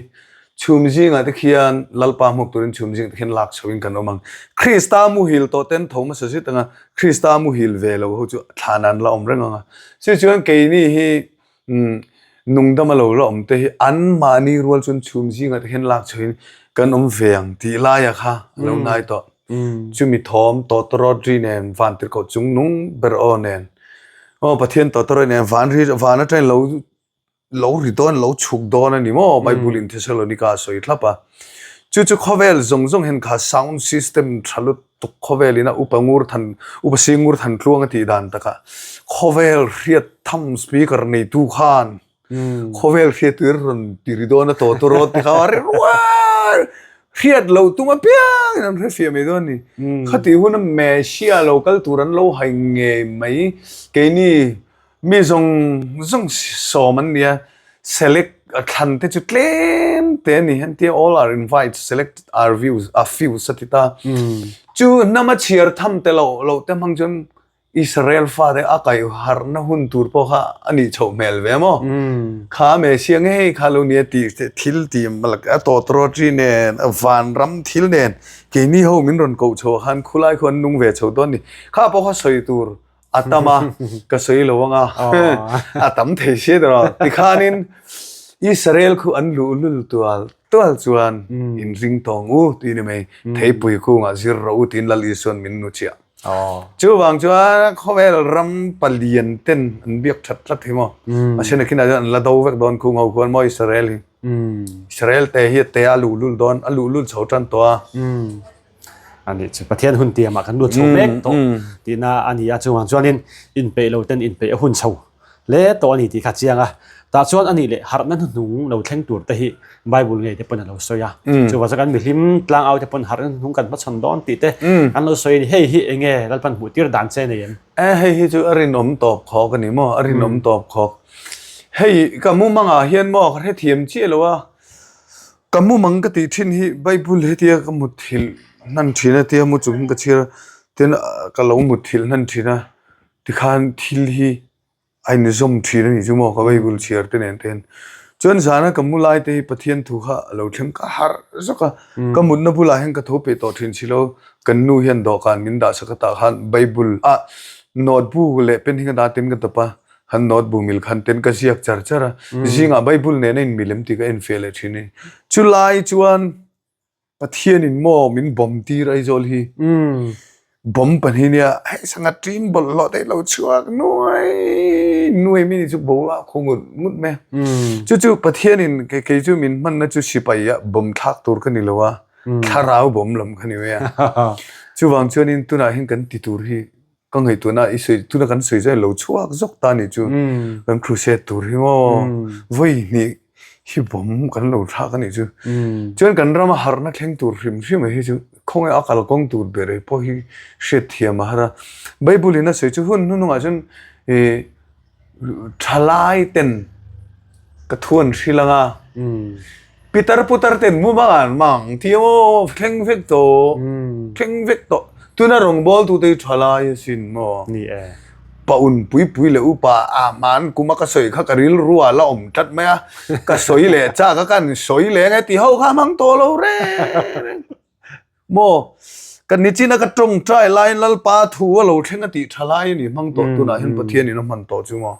Chhum zingah te khian Lalpa hmuk turin chhum zingah te khian lak chhoin kan awm ang. Krista muhil tawh ten tho hmasa zet anga Krista muhil ve lo ho chu thlan an la awm reng ang a. Chu chuan keini hi nungdama lo la awm te hi anmahni rual chuan chhum zingah te khian lak chhoin kan awm ve ang tih laia kha a lo ngai tawh. Chumi thawm tawtawrawt ri nen vantirhkoh chung nung ber aw nen aw Pathian tawtawrawt nen van ri van atangin lo lo ri dawn lo chhuk dawn a ni maw Bible in Thessalonica a sawi thlap a. Chu chu khawvel zawng zawng hian kha sound system tha lutuk khawvel in a upa ngur than upa si ngur than tluang a tih dan takah khawvel hriat tham speaker neitu khan khawvel hriat tur rawn ti ri dawn a tawtawrawt te kha a ri rual hriat lo tum apiang in an hrefiah mai dawn a ni. Khatih huna Messiah lo kal tur an lo hai ngei mai keini Mi zawng zawng sawm an nia, select a thlan te chu tlem te a ni hian tia all are invite select are views a few a ti ta. Chu hnam a chhiar tham te loh loh te hmang chuan Israel fate a kaih harhna hun tur pawh kha a nih chhoh hmel ve maw? Kha Messiah ngei kha lo nia tih thil tih a tawtrawt ri nen vanram thil nen keini ho min rawn koh chhoh khan khulai khu an nung ve chho dawn a ni. Kha pawh kha sawi tur a tam a, ka sawi lo anga a tam thei sia tawh a, tikhanin Israel khu an luhlul tual tual chuan in ring tawng u tih ni mai, theipui kungah zir rawh u tiin Lal Isuan min nu chiah. Chuvang chuan khawvel ram palian ten an biak that tlat hi maw, a then a khinah chuan an la do vek dawn khung ho khuan maw Israel hi, Israel te hi a te a luhlul dawn, a luhlul chho tan tawh a. A nih chu Pathian hun tiamah kan lut chho mek tawh tihna a ni a, chuvang chuanin inpeih lo ten inpeih a hun chho hle tawh a ni tih kha chiang a. Tah chuan a nih leh harhna hnuhnung lo thleng tur te hi Bible ngei te pawn a lo sawi a, chuvang chuan kan mihlim tlangau te pawn harhna hnuhnung kan hmachhawn dawn tih te an lo sawi a ni. Hei hi eng nge Lalpan hmuh tir dan che nei em? E hei hi chu a rinawm tawp khawk a ni maw, a rinawm tawp khawk. Hei ka mumangah hian maw ka hrethiam chiah lo a. Ka mumang ka tih thin hi Bible hetia ka mutthilh hnan thin a tia mu chung ka chhiar a tin ka lo mutthilh hnan thin a tikhan thil hi a inzawm thin a nih chu maw ka Bible chhiar te nen te hian chuan zana ka mu lai te hi Pathian thu kha a lo thleng ka harh zawk a ka mutna bulah hian ka tho peh tawh thin si lo kan nu hian dawhkan min dah sak atah khan Bible ah notebook leh pen hi ka dah tin ka tawp a. Han note bu mil khan ten ka ziak char char a, zingah Bible nen a inmil em tih ka enfiah leh thin a ni. Chulai chuan Pathianin maw min bawm tir Aizawl hi bawm pahnih nia hei sangha tin bawlhhlawh te lo chhuak nuai nuai mi ni chu bo a khaw ngut ngut mai a. Chu chu Pathianin kei chu min hmanna chu sipai ah bawm thlak tur ka ni lo a, thlarau bawm lam ka ni mai a. Chuvang chuanin tunah hian kan ti tur hi Ka ngaihtuahna i sawi tuna kan sawi zai lo chhuak zawk ta nih chu kan crusade tur hi maw vawi hnih hi bawm kan lo thlak a nih chu chuan kan rama harhna thleng tur hrim hrim hi chu khawnge a kalkawng tur ber hi pawh hi hriat thiam a har a Bible in a sawi chu hun hnuhnungah chuan ih Thalai ten ka thu an hrilh ang a, pitar putar ten mu mang an mang ti maw thleng vek tawh, thleng vek tawh. Tuna rawngbâwl tute hi thalai asin maw? Ni e. Pa un pui pui leh upa a hman kuma ka sawi kha ka rilru ah la awm tlat mai a, ka sawi leh chak a, ka han sawi leh ang e ti ho kha hmang tawh lo reng reng. Maw? Ka nichina ka tawngtai laiin Lalpa thu a lo thleng a tih thalai a ni hmang tawh tunah hian Pathianin a hman tawh chu maw?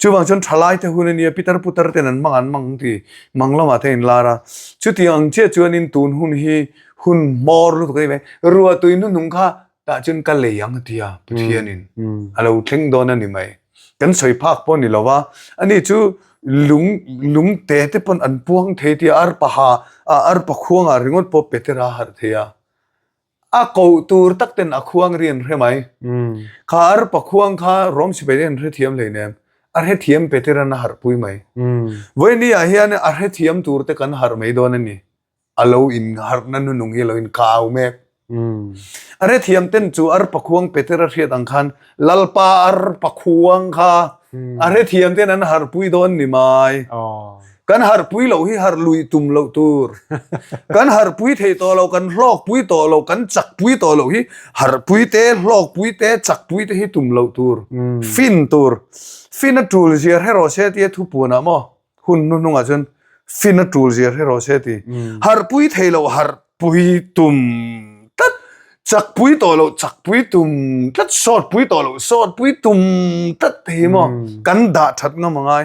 Chuvang chuan thalai te hun a nia pitar putar ten an hmang an hmang ti mang lamah te a inlar a. Chutiang ang chiah chuanin tun hun hi hun hmawr lutuk a ni mai. Ruahtui hnuhnung kha tah chuan ka lei ang a ti a Pathianin a lo thleng dawn a ni mai. Kan sawi phak pawh a ni lo va, ani chu lung lung te te pawn an puang thei tia arpa ha ah arpa khuangah ringawt pawh Petera a harh thei a. A koh tur tak ten a khuang ri an hre mai. Kha arpa khuang kha Rom sipai te an hrethiam hleinem. A hrethiam Petera'n a harhpui mai. Vawiin ah hian a hrethiam tur te kan harh mai dawn a ni. a lo in harhna nunung hi a lo in kau mek. A hrethiam ten chu arpa khuang Peter a hriat ang khan Lalpa arpa khuang kha a hrethiam ten an harhpui dawn ni mai. Kan harhpui loh hi harh lui tum loh tur. Kan harhpui thei tawh lo, kan hlawkpui tawh lo, kan chakpui tawh loh hi harhpui te, hlawkpui te, chakpui te hi tum loh tur. Fin tur. Fin a tul zia hre rawh se tia thupuanah maw? Hun hnuhnungah chuan. Fin a tul zia hre rawh se ti. Harhpui thei loh harhpui tum tlat, chakpui tawh loh chakpui tum tlat, sawtpui tawh loh sawtpui tum tlat te hi maw kan dah that ngam a ngai.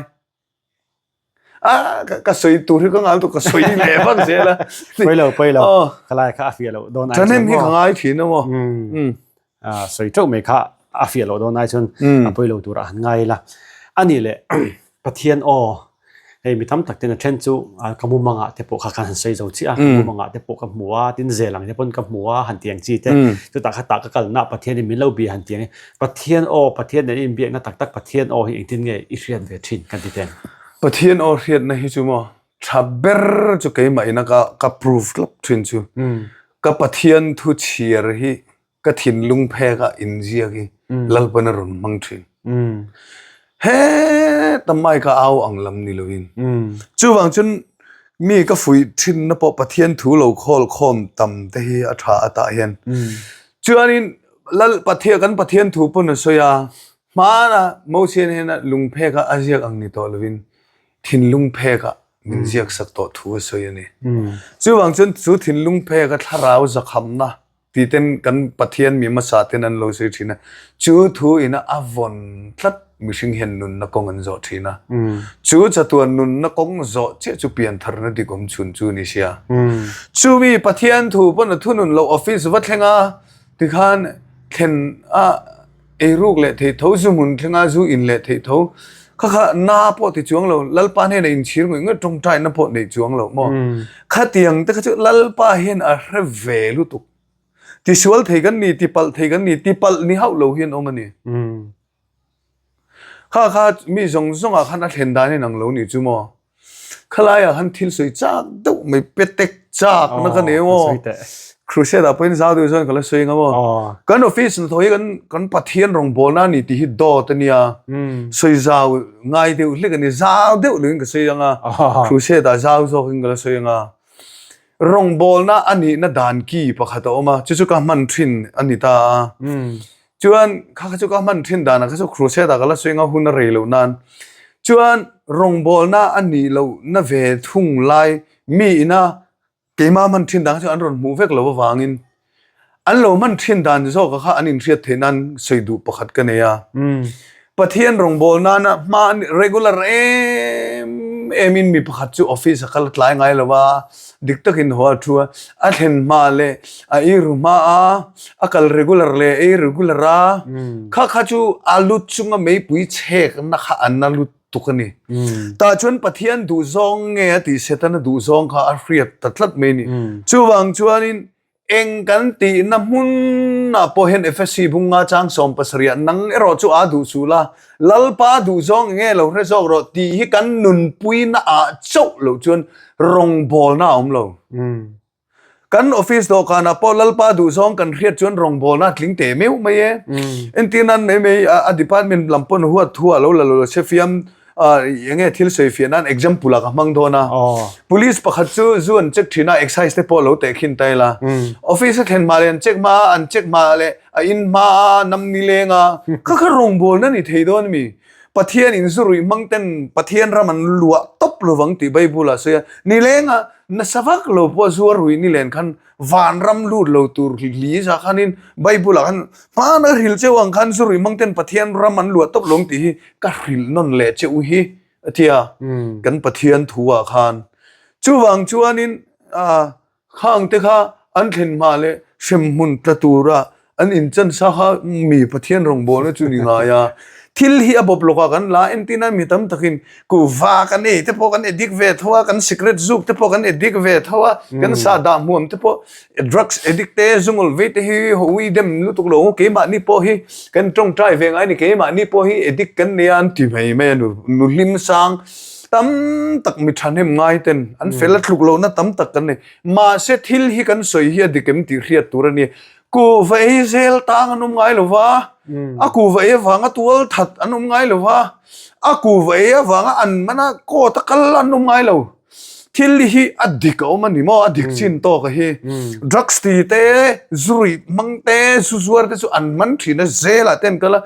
A ka sawi tur hi ka ngai lutuk ka sawi leh vak zel a. Pawi lo pawi lo ka lai kha a fiah loh dawn ai chuan maw. Thahnem hi ka ngai thin a maw. Sawi teuh mai kha a fiah loh dawn ai chuan a pawi lo turah han ngai ila. A nih leh Pathian aw hei mi tam tak ten a then chu ka mumangah te pawh kha khan han sawi zo chiah a, ka mumangah te pawh ka hmu a, tin zel ang te pawn ka hmu a han ti ang chi te. Chutah kha tah ka kalna Pathianin min lo bia han ti ang e. Pathian aw Pathian nen inbiakna tak tak Pathian aw hi engtin nge i hriat ve thin kan ti ten? Pathian aw hriatna hi chu maw tha ber chu keimah ina ka ka prove tlap thin chu. Ka Pathian thu chhiar hi Ka thinlung phek a inziak hi Lalpan a rawn hmang thin. Heta mai ka au ang lam ni lovin. Chuvang chuan mi ka fuih thinna pawh Pathian thu lo khawl khawm tam te hi a tha a tah hian. Chuanin Lal Pathian kan Pathian thu pawn a sawi a, hmana Mosian hian lung phek a a ziak ang ni tawh lovin thinlung phek ah min ziak sak tawh thu a sawi a ni. Chuvang chuan chu thinlung phek a thlarau zakhamna Ti ten kan Pathian mi hmasa ten an lo sawi thin a, chu thu ina a vawn tlat mihring hian nunna kawng an zawh thin a. Chu chatuan nunna kawng zawh chiah chu piantharna dik awm chhun chu ni sia. Chumi Pathian thu pawn a thunun loh office va thleng a, tikhan thlen a eiruk leh theih tho, zu hmun thleng a zu in leh theih tho, kha kha na pawh ti chuang lo, Lalpa hnenah inchhir ngawih ngawih tawngtaina pawh nei chuang lo maw? Khatiang te kha chu Lalpa hian a hre ve lutuk. Tisual thei kan ni, tipalh thei kan ni, tipalh ni hauh lo hian awm a ni. Kha kha mi zawng zawngah khan a thlen dan inang lo ni chu maw? Khalaiah khan thil sawi chak deuh mai petek chak na ka nei maw? Crusade ah pawhin zau deuh chuan ka la sawi anga maw? Kan office hnathawh hi kan kan Pathian rawngbawlna a ni tih hi dawt a nia. Sawi zau ngai deuh hlek a ni. Zau deuh loin ka sawi anga crusade ah zau zawkin ka la sawi anga rawngbawlna a nihna dan ki pakhat a awm a chu chu ka hman thin a ni ta a. Chuan kha kha chu ka hman thin danah kha chu crusade ah ka la sawi anga hun a rei loh nan chuan rawngbawlna a nih loh na ve thung lai mi ina keimah hman thin dan kha chu an rawn hmuh vek loh avangin an lo hman thin dan zawk kha an inhriat theih nan sawi duh pakhat ka nei a. Pathian rawngbâwl nâna hma regular êm êmin mi pakhat chu office a kal tlai ngai lo va, dik takin haw a thu a, a thlen hma leh a ei ru hma a, a kal regular leh ei regular a, kha kha chu a lut chunga meipui chhêkna kha a na lutuk a ni. Tah chuan Pathian duhzâwng nge a tih Setana duhzâwng kha a hriat ta tlat mai a ni. Chuvang chuanin Eng kan tihna hmunah pawh hian Efesi bunga chang 70 nang erawh chu aa duh suh la, Lalpa duh zawng enge lo hre zawk rawh tih hi kan nunpuina ah chauh loh chuan rawngbawlna a awm lo. Kan office dawhkanah pawh Lalpa duh zawng kan hriat chuan rawngbawlna a tling teh meuh mai e. Entir nan mai mai a department lam pawn huat thu ah lo la lo se fiam enge thil sawi fiah nan example ah ka hmang dawn a police pakhat chu zu an check thin a excise te pawh lo teh khin ta ila office a thlen hma leh an check hma a an check hma leh a in hma a nam ni leng a kha kha rawngbawl na ni thei dawn ami Pathian in zu ruih hmang ten Pathian ram an luah tawp lovang tih Bible ah sawi a ni leng a nasa vak lo pawh zu a ruih ni len khan vanram lut lo tur hli za khanin Bible ah khan hmana hrilh cheu ang khan zu ruih hmang ten Pathian ram an luah tawp lo ang tih hi ka hrilh nawn leh che u hi a ti a kan Pathian thu ah khan chuvang chuanin ah khang te kha an thlen hma leh hremhmun tla tura an inchan sa kha mi Pathian rawngbawlna chu ni ngai a thil hi a bawp lawkah kan la entir nan mi tam takin kuhva kan ei te pawh kan addict ve tho a kan cigarette zuk te pawh kan addict ve tho a kan sahdah hmuam te pawh drugs addict te zungawl vei te hi hawi dem lutuk lo keimahni pawh hi kan tawngtai ve ngai a ni keimahni pawh hi addict kan nia an ti mai mai a nu nu hlim sang tam tak mi thahnem ngai ten an fel a tluk lohna tam tak kan nei mahse thil hi kan sawi hi a dik em tih hriat tur a ni kuhva ei zel tang an awm ngai lo va a kuhva ei avanga tual that an awm ngai lo va a kuhva ei avanga an mana court a kal an awm ngai lo thil hi a dik a awm a ni maw a dik chin tawk a hi drugs ti te zu ruih hmang te zu zuar te chu an man thin a zelah te an kal a.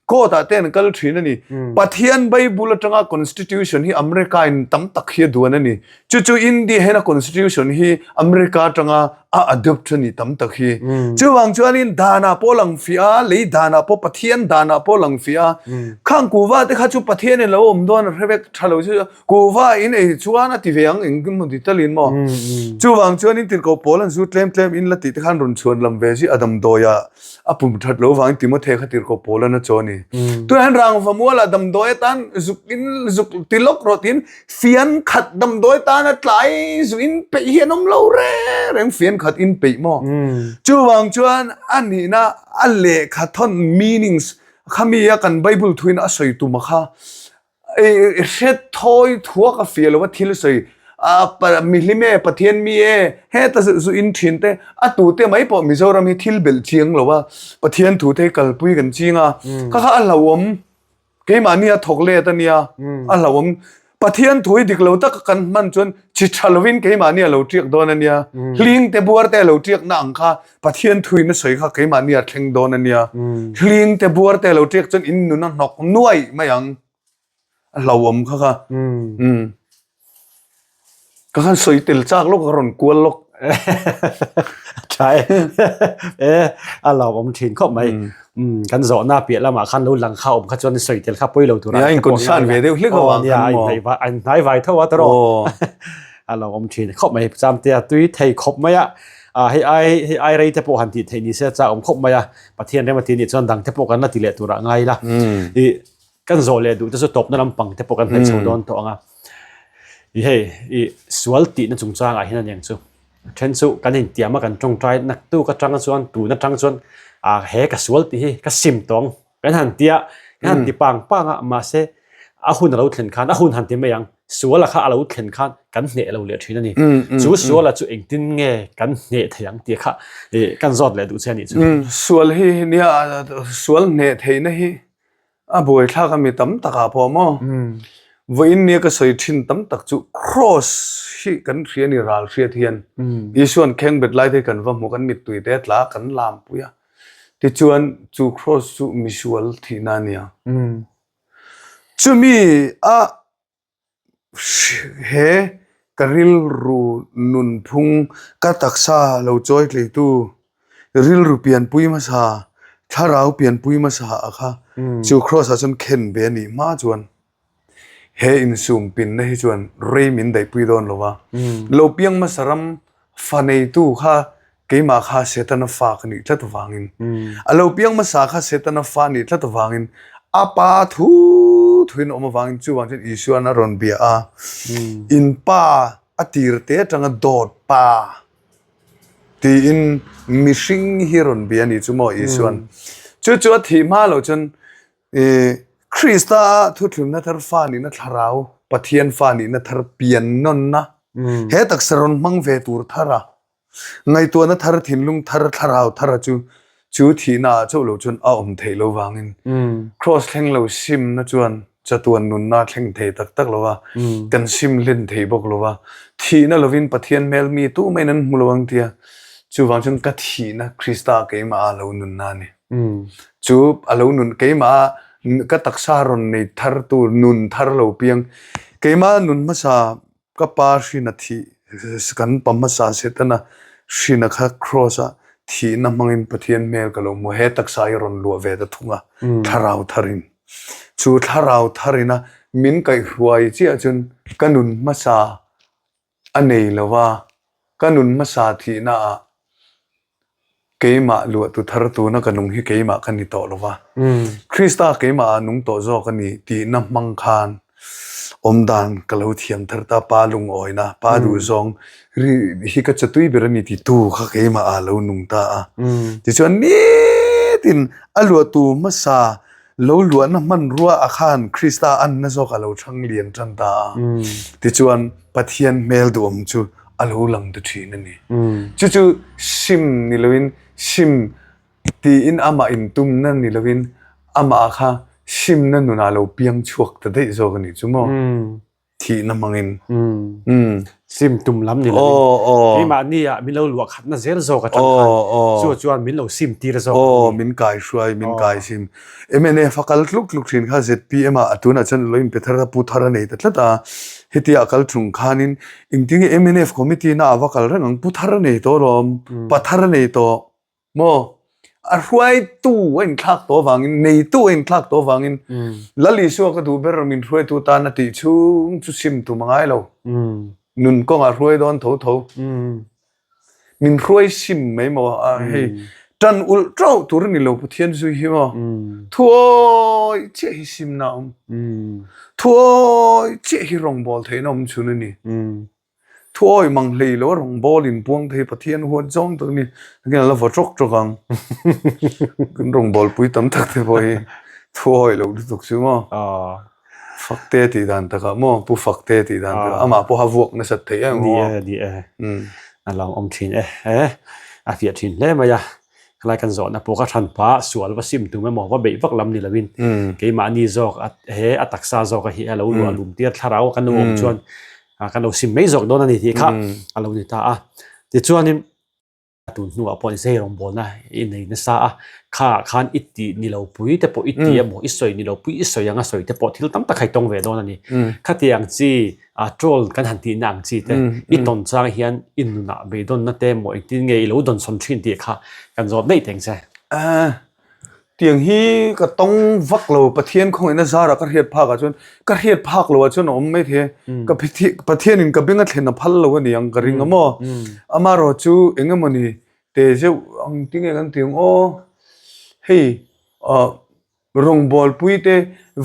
Court ah te an kal thin a ni. Pathian Bible atanga Constitution hi America in tam tak hi a duan a ni. Chu chu India hian a Constitution hi America atanga a adopt a ni tam tak hi. Chuvang chuanin danah pawh lang fiah a, lei danah pawh Pathian danah pawh lang fiah a. Khang kuhva te kha chu Pathian in lo awm dawn a hre vek tha lo chu kuhva in ei chuan a ti ve ang engkim maw ti talin maw. Chuvang chuanin tirhkoh pawl an zu tlem tlem in la tih te khan rawn chhuan lam ve zui a damdawi ah a pum that lo vangin Timothy kha tirhkoh pawl an a chaw a ni. Tunah hian rangva mualah damdawi atan zuk in zuk ti lawk rawh tiin fian khat damdawi tan a tlai zu in peih hi an awm lo reng reng fian khat in peih maw. Chuvang chuan a nihna a lehkha thawn meanings khami a kan Bible thuin a sawi tum a kha I hret thawi thuak a fiah lo a thil sawi a mihlim e Pathian mi e heta zu in thin te a tu te mai pawh Mizoram hi thil belh chiang lo a Pathian thu te hi kalpui kan ching a kha kha a hlauhawm keimahni a thawk let a nia a hlauhawm Pathian thu hi dik lo taka kan hman chuan chi tha lovin keimahni a lo tiak dawn a nia hling te buar te a lo tiak na ang kha Pathian thu in a sawi kha keimahni a thleng dawn a nia. Hling te buar te lo ṭiak chuan in nun a hnawk nuai mai ang. A hlauhawm kha kha. Umm. Ka khan sawi tel chak lawk ka rawn kual lawk. Tha e. E a hlauhawm thin khawp mai. Umm kan zawhna piah lamah khan lo lang kha awm kha chuan sawi tel kha pawi lo tur a. Nia in concern ve deuh hlek avang khan maw. A in hnai vai tho a tawrh. A hlauhawm thin khawp mai. Chamtea tui thei khawp mai a. A hei ai hei ai rei te pawh han tih theih ni se chak awm khawp mai a, Pathian rem a ti nih chuan dang te pawh kan la ti leh turah ngai ila. I kan zawh leh duh te chu tawpna lampang te pawh kan hnaih chho dawn tawh ang a. I hei i sual tihna chungchangah hian aniang chu then chu kan intiam a kan tawngtai naktuk atang chuan tun atang chuan a he ka sual tih hi ka sim tawng Kan han tia, kan han ti pang pang a, mahse a hun a lo thlen khan, a hun han ti mai ang, suala kha a lo thlen khan kan hneh lo leh thin a ni. Chu suala chu engtin nge kan hneh thei ang tih kha kan zawt leh duh che a nih chu. Sual hi nia, sual hneh theihna hi a buaithlak a mi tam takah pawh maw? Vawiin nia ka sawi thin tam tak chu Kraws hi kan hria a ni ral hriat hian. Isuan khengbet lai te hi kan va hmu, kan mittui te a tla a, kan lampui a. Tichuan, chu Kraws chu misual thihna a ni a. Chumi a he ka rilru nunphung, ka taksa lo chawi tleitu, rilru pianpui hmasa, thlarau pianpui hmasa a kha chu Kraws ah chuan khen ve a nih hma chuan he insum pinna hi chuan rei min daihpui dawn lo va. Lo piang hmasa ram fa neitu kha Keimah kha Setana fa ka nih tlat avangin, a lo piang hmasa kha Setana fa nih tlat avangin, a pa thu thuin a awm avangin chuvang chuan Isua'n a rawn bia a, In pa a tir te atanga dawt pa tiin mihring hi rawn bia a nih chu maw Isua'n. Chu chu a thih hma loh chuan Krista thuthlunna thar fa nihna thlarau, Pathian fa nihna thar piannawnna, he taksa rawn hmang ve tur thar a, Ngaihtuahna thar, thinlung thar, thlarau thara chu chu thihna ah chauh lo chuan a awm theih lo vangin Kraws thleng lo simna chuan chatuan nunna a thleng thei tak tak lo va, kan sim hlen thei bawk lo va, thihna lovin Pathian hmel mi tumah in an hmu lo ang tia, chuvang chuan ka thihna Krista keimah ah lo nunna a ni. Chu a lo nun keimah ah ka taksa rawn nei thar tu nun thar lo piang keimah nun hmasa Ka pa hrin a thih, kan pa hmasa Setana hrin a kha Kraws ah thihna hmangin Pathian hmel ka lo hmu a, he taksa hi rawn luah ve ta thung a, thlarau tharin. Chu thlarau tharin a min kaihhruai chiah chuan ka nun hmasa a nei lo a, ka nun hmasa thihna ah Keimah luahtu thar tuna ka nung hi keimah ka ni tawh lo va, Krista keimah ah nung tawh zawk a ni tihna hmang khan awmdan ka lo thiam thar ta, Pa lungawina, Pa duhzawng ri hi ka chatui ber a ni ti tu kha keimah ah lo nung ta a. Tichuan nitin a luahtu hmasa lo luahna hmanrua ah khan Krista anna zawk a lo thang lian tan ta a. Tichuan Pathian hmel duhawm chu a lo lang ta thin a ni. Chu chu sim ni loin sim tiin amah intumna ni loin amah kha simna nunah lo piang chhuak ta daih zawk a nih chu maw. Thihna hmangin. Sim tum lam ni lovin keimahni ah min lo luah khatna zel zawk atang khan chu chuan min lo sim tir zawk a ni. Min kai hruai, min kai sim. MNF a kal tluk tluk thin kha ZPM ah a tunah chuan lo inpe thar a, pu thar a nei ta tlat a. Hetia a kal chung khanin engtin nge MNF committee na a va kal reng ang, pu thar a nei tawh alawm, pa thar a nei tawh. Maw? A hruaitu a inthlak tawh avangin, neitu a inthlak tawh avangin Lal Isua ka duh ber min hruaitu tan a tih chhung chu sim tum a ngai lo. Nun kawngah hruai dawn tho tho. Min hruai sim mai maw? A hei tan ulh tauh tur a ni lo Pathian zui hi maw? Thuawi chiah hi simna a awm. Thuawi chiah hi rawngbâwl theihna awm chhun a ni. Thuawi mang hlei lo a rawngbâwl inpuang thei Pathian huat zawng tak a ni. Takin a la vaw ṭawk ṭawk ang. Kan rawngbâwlpui tam tak te pawh hi thuawi loh lutuk chu maw? Fakte tih dan takah maw? Pu Fakte tih dan takah amah pawha vuak nasat theih em maw? Ni e, ni e. A lo awm ṭhin e. A fiah ṭhin hle mai a. Helai kan zawhna pawh ka hran pah sual va sim tum emaw va beih vak lam ni loin keimahni zawk he a taksa zawk a hi a lo luah lum tir thlarau a kan lo awm chuan kan lo sim mai zawk dawn a ni tih kha a lo ni ta a. Tichuanin tun hnuah pawh ni se hei rawngbawlna i nei nasa a, khaah khan i tih ni lo pui te pawh i ti emaw i sawi ni lo pui i sawi anga sawi te pawh thil tam tak kha i tawng ve dawn a ni. Khatiang chi a troll kan han tihna ang chi te i tawn chang hian i nunah beidawnna te emaw engtin nge i lo dawnsawn thin tih kha kan zawt daih teng che. Ahh tiang hi ka tawng vak lo Pathian khawngaihna zarah ka hriat phak ah chuan ka hriat phak lo ah chuan a awm mai thei a ka Pathian in ka beng a thlen a phal lo a ni ang ka ring a maw amaherawh chu eng emawni te zeuh ang tinge kan ti ang aw hei ah Rawngbawlpui te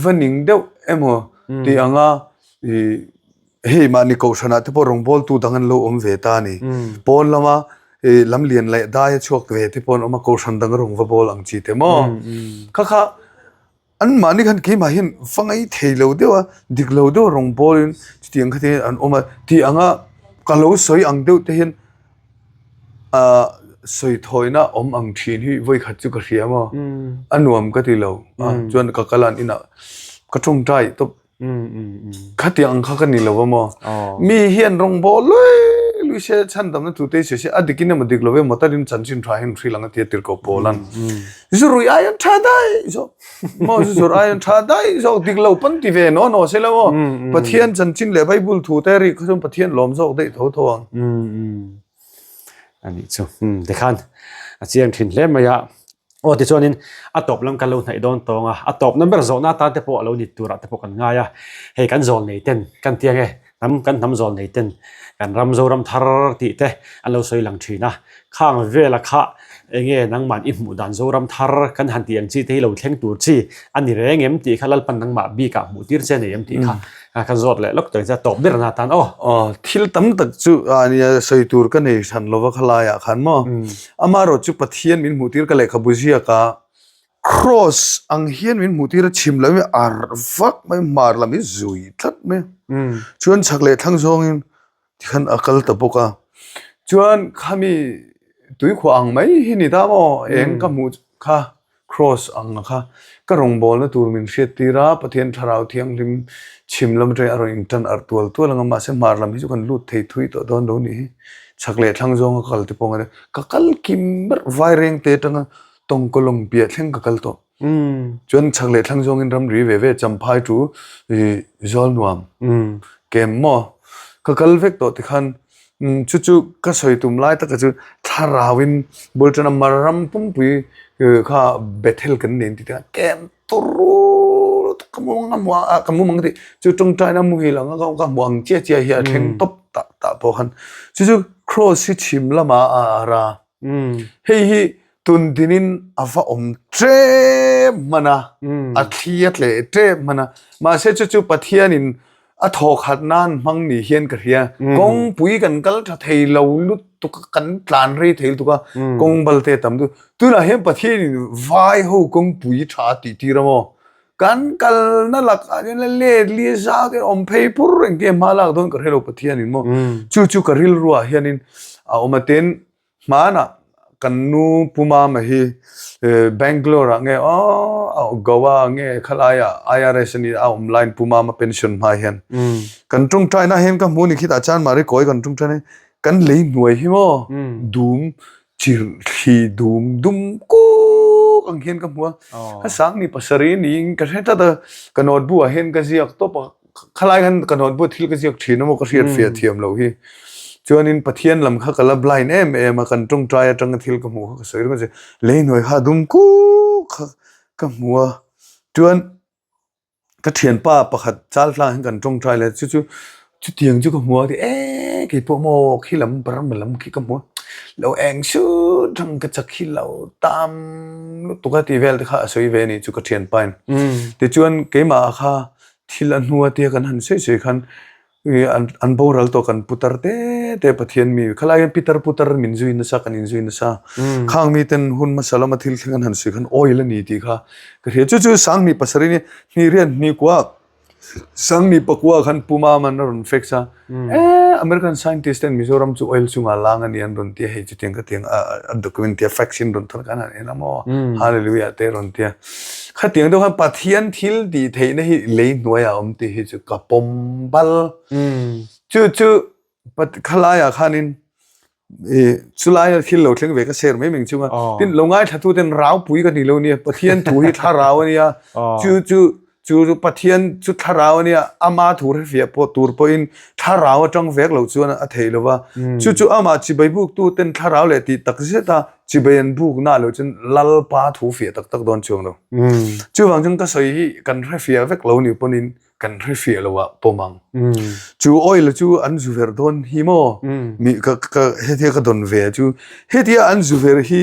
va ning deuh emaw tih anga ih hei mahni kohhranah te pawh rawngbawltu dang an lo awm ve ta a ni. Pawn lama ih lam lian leh dai a chhuak ve te pawh an awm a, kohhran dang rawng va bawl ang chi te maw. Kha kha an mahni khan keimah hian va ngaih thei lo deuh a, dik lo deuh a rawngbawlin chutiang kha te an awm a tih anga ka lo sawi ang deuh te hian Ah sawi thawina awm ang thin hi vawi khat chu ka hria maw? A nuam ka ti lo. A chuan ka kal an inah ka tawngtai tawp. Khatiang ang kha ka ni lo va maw? Mi hian rawngbâwl lui lui se chhandamna tu te sawi se a dikin emaw dik lo emaw takin chanchin tha hian hrilh ang a ti a tirhkoh pawl an. Zu rui ai an tha daih zawk. Maw zu zawrh ai an tha daih zawk dik lo pawn ti ve naw naw se lo maw. Pathian chanchin leh Bible thu te ri kha chuan Pathian lawm zawk daih tho tho ang. A nih chu tikhan a chiang thin hle mai a. Aw tichuanin a tawp lam kan lo hnaih dawn tawng a, a tawpna ber zawhna atan te pawh a lo ni turah te pawh kan ngai a. Hei kan zawl nei ten kan ti ang e. Hnam kan hnam zawl nei ten kan ram Zoram thar tih te an lo sawi lang thin a, khang vela kha enge nangmah i hmuh dan Zoram thar kan han tih ang chi te hi lo thleng tur chi a ni reng em tih kha Lalpan nangmah bikah hmuh tir che nei em tih kha kan zawt leh lawk tawh ang che a tawp ber na tan aw. Aw thil tam tak chu a nia sawi tur ka nei hran lova khalaiah khan maw amaherawh chu Pathian min hmuh tir ka lehkhabu ziak a Cross ang hian min hmuh tir a chhim lam hi arh vak mai hmar lam hi zui tlat mai a chuan chhak leh thlang zawngin tikhan a kal ta bawk a chuan khami tuikhuah ang mai hi ni ta maw eng ka hmuh kha cross ang kha ka rawngbawlna tur min hriat tir a Pathian thlarau thianghlim chhim lam atangin a rawn in tan arh tual tual ang a mahse hmar lam hi chu kan lut thei thui tawh dawn lo nih hi chhak leh thlang zawnga kal te pawh ka kal kim ber vaireng te atanga Tawngkawlawng piah thleng ka kal tawh. Chuan chhak leh thlang zawngin ramri ve ve Champhai chu zawl nuam kem maw ka kal vek tawh tikhan chu chu ka sawi tum lai taka chu thlarauin bul tana Maram pumpui kha Bethel kan nen tih te kem turu ka mu ang a ka mu mang tih chu tawngtaina muhil anga ka hmu ang chiah chiah hi a thleng tawp tah tah pawh khan chu chu cross hi chhim lamah a ara. Hei hi tun dinin a va awm ṭem hman a, a thli a tleh ṭem hman a. Mahse chu chu Pathianin a thawkhat nan hmang ni hian ka hria. Kawngpui kan kal ṭha thei lo lutuk a, kan tlan rei thei lutuk a, kawng bal te a tam lutuk. Tunah hian Pathianin vai ho kawngpui ṭha a tih tir a maw? Kan kalna lakah hian la let li zau te awm phei pur reng te hma lak dawn ka hre lo Pathianin maw. Chu chu ka rilruah hianin a awm a tin hmanah. kan nu Pu Mama hi Bangalore ah nge aw Goa ah nge khalai ah IRS a ni a awm laiin Pu Mama pension hma hian kan tawngtai na hian ka hmu ni khitah chuan mahni kawi kan tawngtai na kan lei hnuai hi maw dum chirh thli dum dum kuk ang hian ka hmu a a sang ni pasarih niin ka hre tlat a ka notebook ah hian ka ziak tawp a Khalai khan ka notebook thil ka ziak thin a maw ka hriat fiah thiam loh hi. Chuanin Pathian lam kha ka la blind em em a, kan tawngtai atanga thil ka hmuh kha ka sawi ringawt che. Lei hnuai kha a dum kuk kha ka hmu a, chuan ka thianpa pakhat chal tlang hian kan tawngtai leh chu chu chutiang chu ka hmu a ti e keipawh maw khi lam Burma lam khi ka hmu a, lo eng sut ang ka chak hi lo tam lutuk a tih vel te kha a sawi ve a nih chu ka thianpa in. Tichuan keimah kha Thil a hnua tia kan han sawi sawi khan an boral tawh kan putar te te Pathian mi khalai hian pitar putar min zui nasa kan inzui nasa khang mi ten hun hmasa lama thil thleng an han sawi khan oil a ni tih kha ka hria chu chu Sanghnih pasarih ni hnih riat hnih kua Sanghnih pakua khan Pu Maman a rawn fix a e American scientist ten Mizoram chu oil chungah lang a ni an rawn ti a hei chutiang ka tiang a document tia facts in rawn thawk khan han en a maw Hallelujah te rawn tia. Khatiang deuh khan Pathian thil tih theihna hi lei hnuaiah a awm tih hi chu ka pawm bal. Chu chu khalaiah khanin i chulaia thil lo thleng ve ka share mai mai chunga tin lo ngaithla ten raupui ka ni lo nia Pathian thu hi thlarau a nia chu chu chu chu Pathian chu thlarau a nia ama thu hrefiah pawh tur pawhin thlarau atang vek lo chuan a theih lo va chu chu amah chibai buk tu ten thlarau leh tih tak zet a Chibai an buk na lo chuan Lalpa thu fiah tak tak dawn chuang lo. Chuvang chuan ka sawi hi kan hre fiah vek lo ni pawhin kan hre fiah lo ah pawm ang. Chu oil chu an zu ver dawn hi maw? Mi ka ka hetia ka dawn ve chu hetia an zu ver hi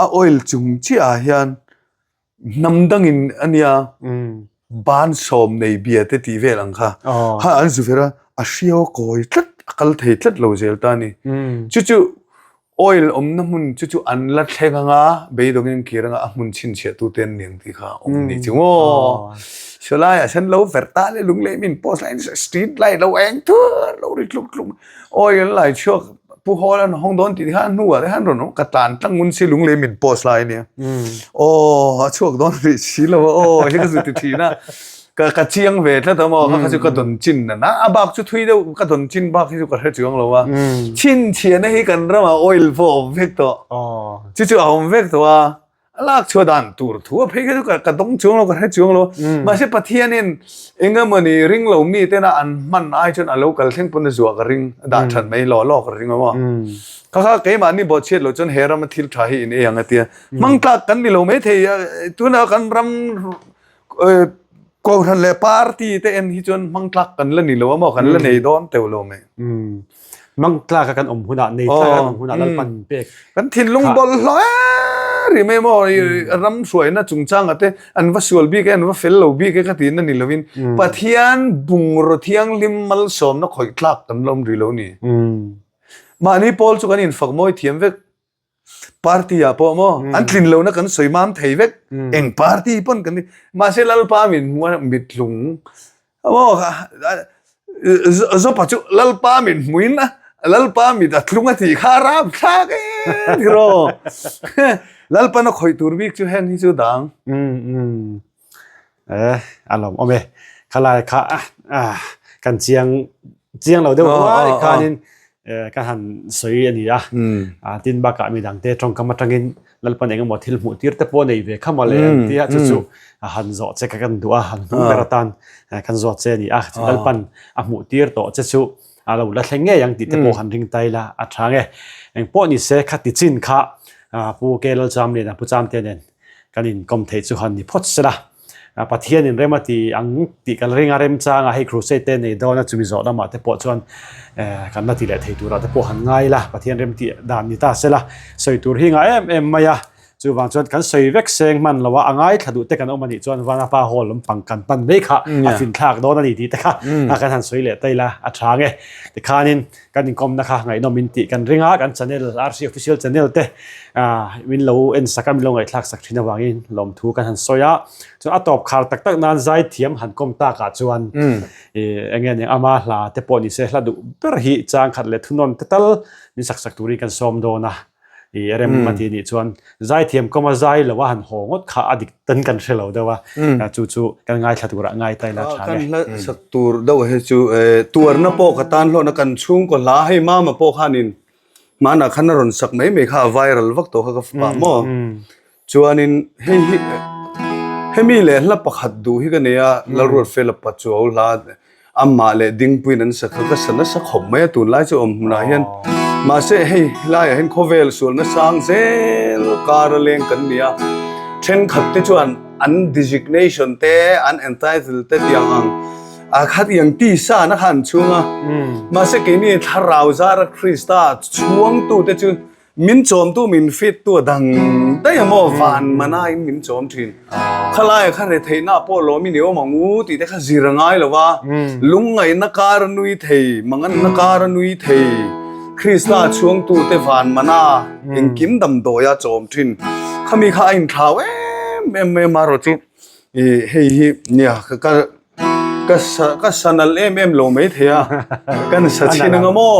a oil chung chiah ah hian Hnam dangin a nia ban sawm nei bia te tih vel ang kha. Ha an zu ver a, a hriau a kawi tlat, a kal thei tlat lo zel ta a ni. Chu chu oil awmna hmun chu chu an la thleng anga beidawngin an kir anga a hmun chhinchhiah tu te an ni ang tih kha a awm ni chu maw. Sawlai ah hian lo ver ta le lung leh min post lai street light lo eng thur lo ri tluk tluk Oil lai chhuak pu hawl an hawng dawn tih kha hnuah te khan rawn awm ka tlan tlang ngun si lunglei min post lai ania. Aw a chhuak dawn rih si lo a aw hi ka zu ti thin a. Ka ka chiang ve tlat a maw kha kha chu ka dawn chin na na a bak chu thui deuh ka dawn chin bak hi chu ka hre chuang lo a. Chhinchhiahna hi kan ramah oil pawh a awm vek tawh. Chu chu a awm vek tawh a. A lak chhuah dan tur thu a phei kha chu ka dawng chuang lo, ka hre chuang lo. Mahse Pathianin engemawni ring lo mi tena an hman ai chuan a lo kal thleng pawn a zuah ka ring, a dah that mai lawh lawk ka ring a maw. Kha kha keimahni bawhchhiat loh chuan he rama thil tha hi in ei ang a tia. Hmang tlak kan ni lo mai thei a, tuna kan ram Kohhran leh party te en hi chuan hmang tlak kan la ni lo a maw, kan la nei dawn teuh lo mai. Hmang tlak a kan awm hunah, nei tlak a kan awm hunah Lalpan min pek. Kan thinlung bawlhhlawh e ri mai maw, ram hruaina chungchanga te an va sual bik e, an va fel lo bik e ka tihna ni lovin Pathian bungraw thianghlim malsawmna khawih tlak kan la awm rih lo ni. Mahni pawl chu kan infak mawi thiam vek. Party ah pawh maw an tlin lohna kan sawi mam thei vek eng party pawn kan ni mahse lalpa min hmu a mitlung maw zopa chu lalpa min hmuin a lalpa mit a tlung a tih kha a rap thlak em hero lalpan a khawih tur bik chu heng hi chu dang Eh, a lawm awm e. Khalai kha ah kan chiang chiang lo deuh ruai khanin ka han sawi a ni a. A tin bakah midang te tawngkam atangin Lalpan engemaw thil hmuh tir te pawh nei ve kha mawle an tia chu chu a han zawh che ka kan duh a, han hmuh ber atan kan zawt che a ni a. Lalpan a hmuh tir tawh che chu a lo la thleng ngei ang tih te pawh han ring tai la a tha nge. Engpawh ni se khati chin kha Pu Ke Lalchamliana Pu Chamte nen kan inkawm theih chu han ni phawt se la. Pathian in rem a ti ang tih kan ring a, remchanga hei crusade te nei dawn a chumi zawh lamah te pawh chuan kan la ti leh thei turah te pawh han ngai la, Pathian rem tih dan ni ta se la. Sawi tur hi ngah em em mai a, chuvang chuan kan sawi vek seng hman lo a, a ngaithla duh te kan awm a nih chuan Vanapa Hall lampang kan pan mai kha a finthlak dawn a ni tih te kha kan han sawi leh tai la a tha nge. Tikhanin Kan inkawmna kha ngaihnawm in tih kan ring a, kan channel RC Official channel te min lo en sak a, min lo ngaihthlak sak thin avangin lawmthu kan han sawi a. Chuan a tawp khar tak tak nan zaithiam han kawm takah chuan eng nge nia ama hla te pawh ni se hla duh ber hi chang khat leh thunawn te tal min sak sak turin kan sawm dawn a. I rem a ti nih chuan zaithiam kawma zai lo a han haw ngawt kha a dik tan kan hre lo deuh a, chu chu kan ngaithla turah ngai ta ila tha Kan hla sak tur deuh hi chu tuarna pawh ka tan hlawhna kan chhungkaw hla hei mama pawh khanin hmanah khan a rawn sak mai mai kha a viral vak tawh kha ka fapa maw. Chuanin hei hi hemi leh hla pakhat duh hi ka nei a, Lalruatfela Pachuau hla amah leh Dingpuiin an sa kha ka sa nasa khawp mai a tunlai chu awm hmunah hian. Mahse hei helaiah hian khawvel sualna sang zel kar a leng kan ni a, thenkhat te chuan an designation te an entitle te tiang ang a khat iang tisa na kha an chhung a. Mahse keini thlarau zara Krista chhuangtute chu Min chawmtu min fit tu a dang daih a maw van mana in min chawm thin. Khalai kha retheihna pawh lawm in i awm ang u tih te kha zir a ngai lo va, lungngaihna kar a nui thei, manganna kar a nui thei, Krista chhuangtu te van mana engkim damdawi a chawm thin. Khami kha a inthlau em em mai a marawh chu ih hei hi nia ka Ka sa ka sa nalh em em lo mai thei a, kan sa chhin anga maw?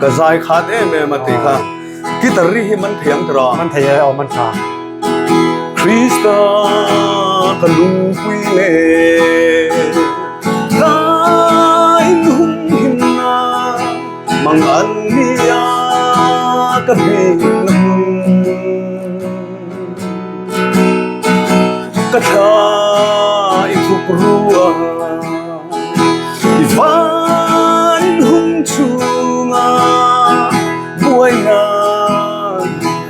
Ka zai khat em em a tih kha. Guitar ri hi man thei ang tawh a? Man thei e, aw man tha. Krista ka lungpui le ka inhum himna mang an nia ka bikna hmun. Ka thla i thup rua i van hung chunga buaina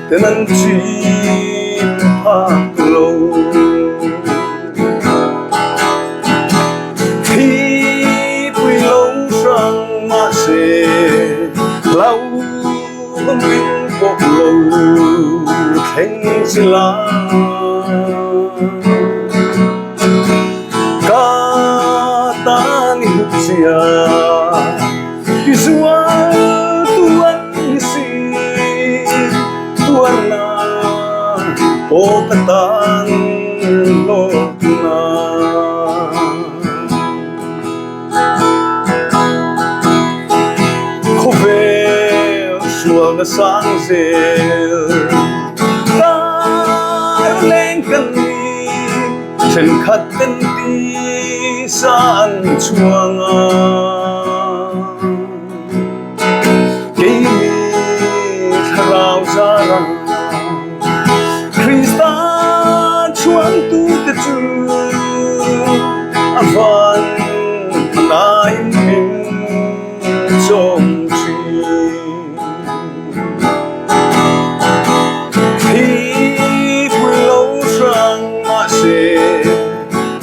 ten an chim phak lo. Thipui lo hrang mahse hlau Min pawh lo thleng chi la Ka tan i hlut zia Ti zual tu an ni si Tuarna pawh ka tan hlawkna. Khawvel sualna sang zel Kar leng kan ni Thenkhat ten tisa an chhuang a Keini thlarau zara Krista chhuangtute chu a van hnain min chawm thin. Thipui lo hrang mahse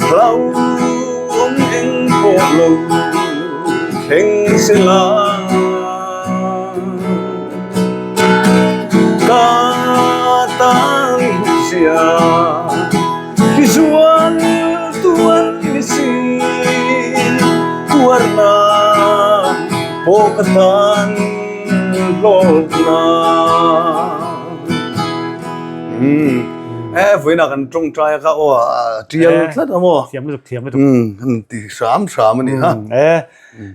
hlauhawm eng pawh lo thleng sela. Ka tan zia ti zual tuan ni si tuarna pawh ka tan hlawkna. E vawiinah kan tawngtai a kha aw a tial tlat a maw? Thiam lutuk thiam lutuk. Kan ti hram hram a ni ha. E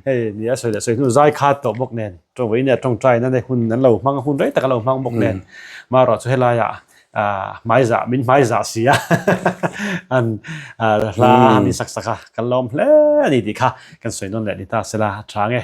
Hei ni a sawi leh sawi hnu zai khat tawh bawk nen tawngvaih nia tawngtai na nei hun an lo hmang a hun rei tak an lo hmang bawk nen marawh chu helaiah ah hmaizah min hmaizah si a an hla min sak sak a kan lawm hle a ni tih kha kan sawi nawn leh ni ta sela a tha nge.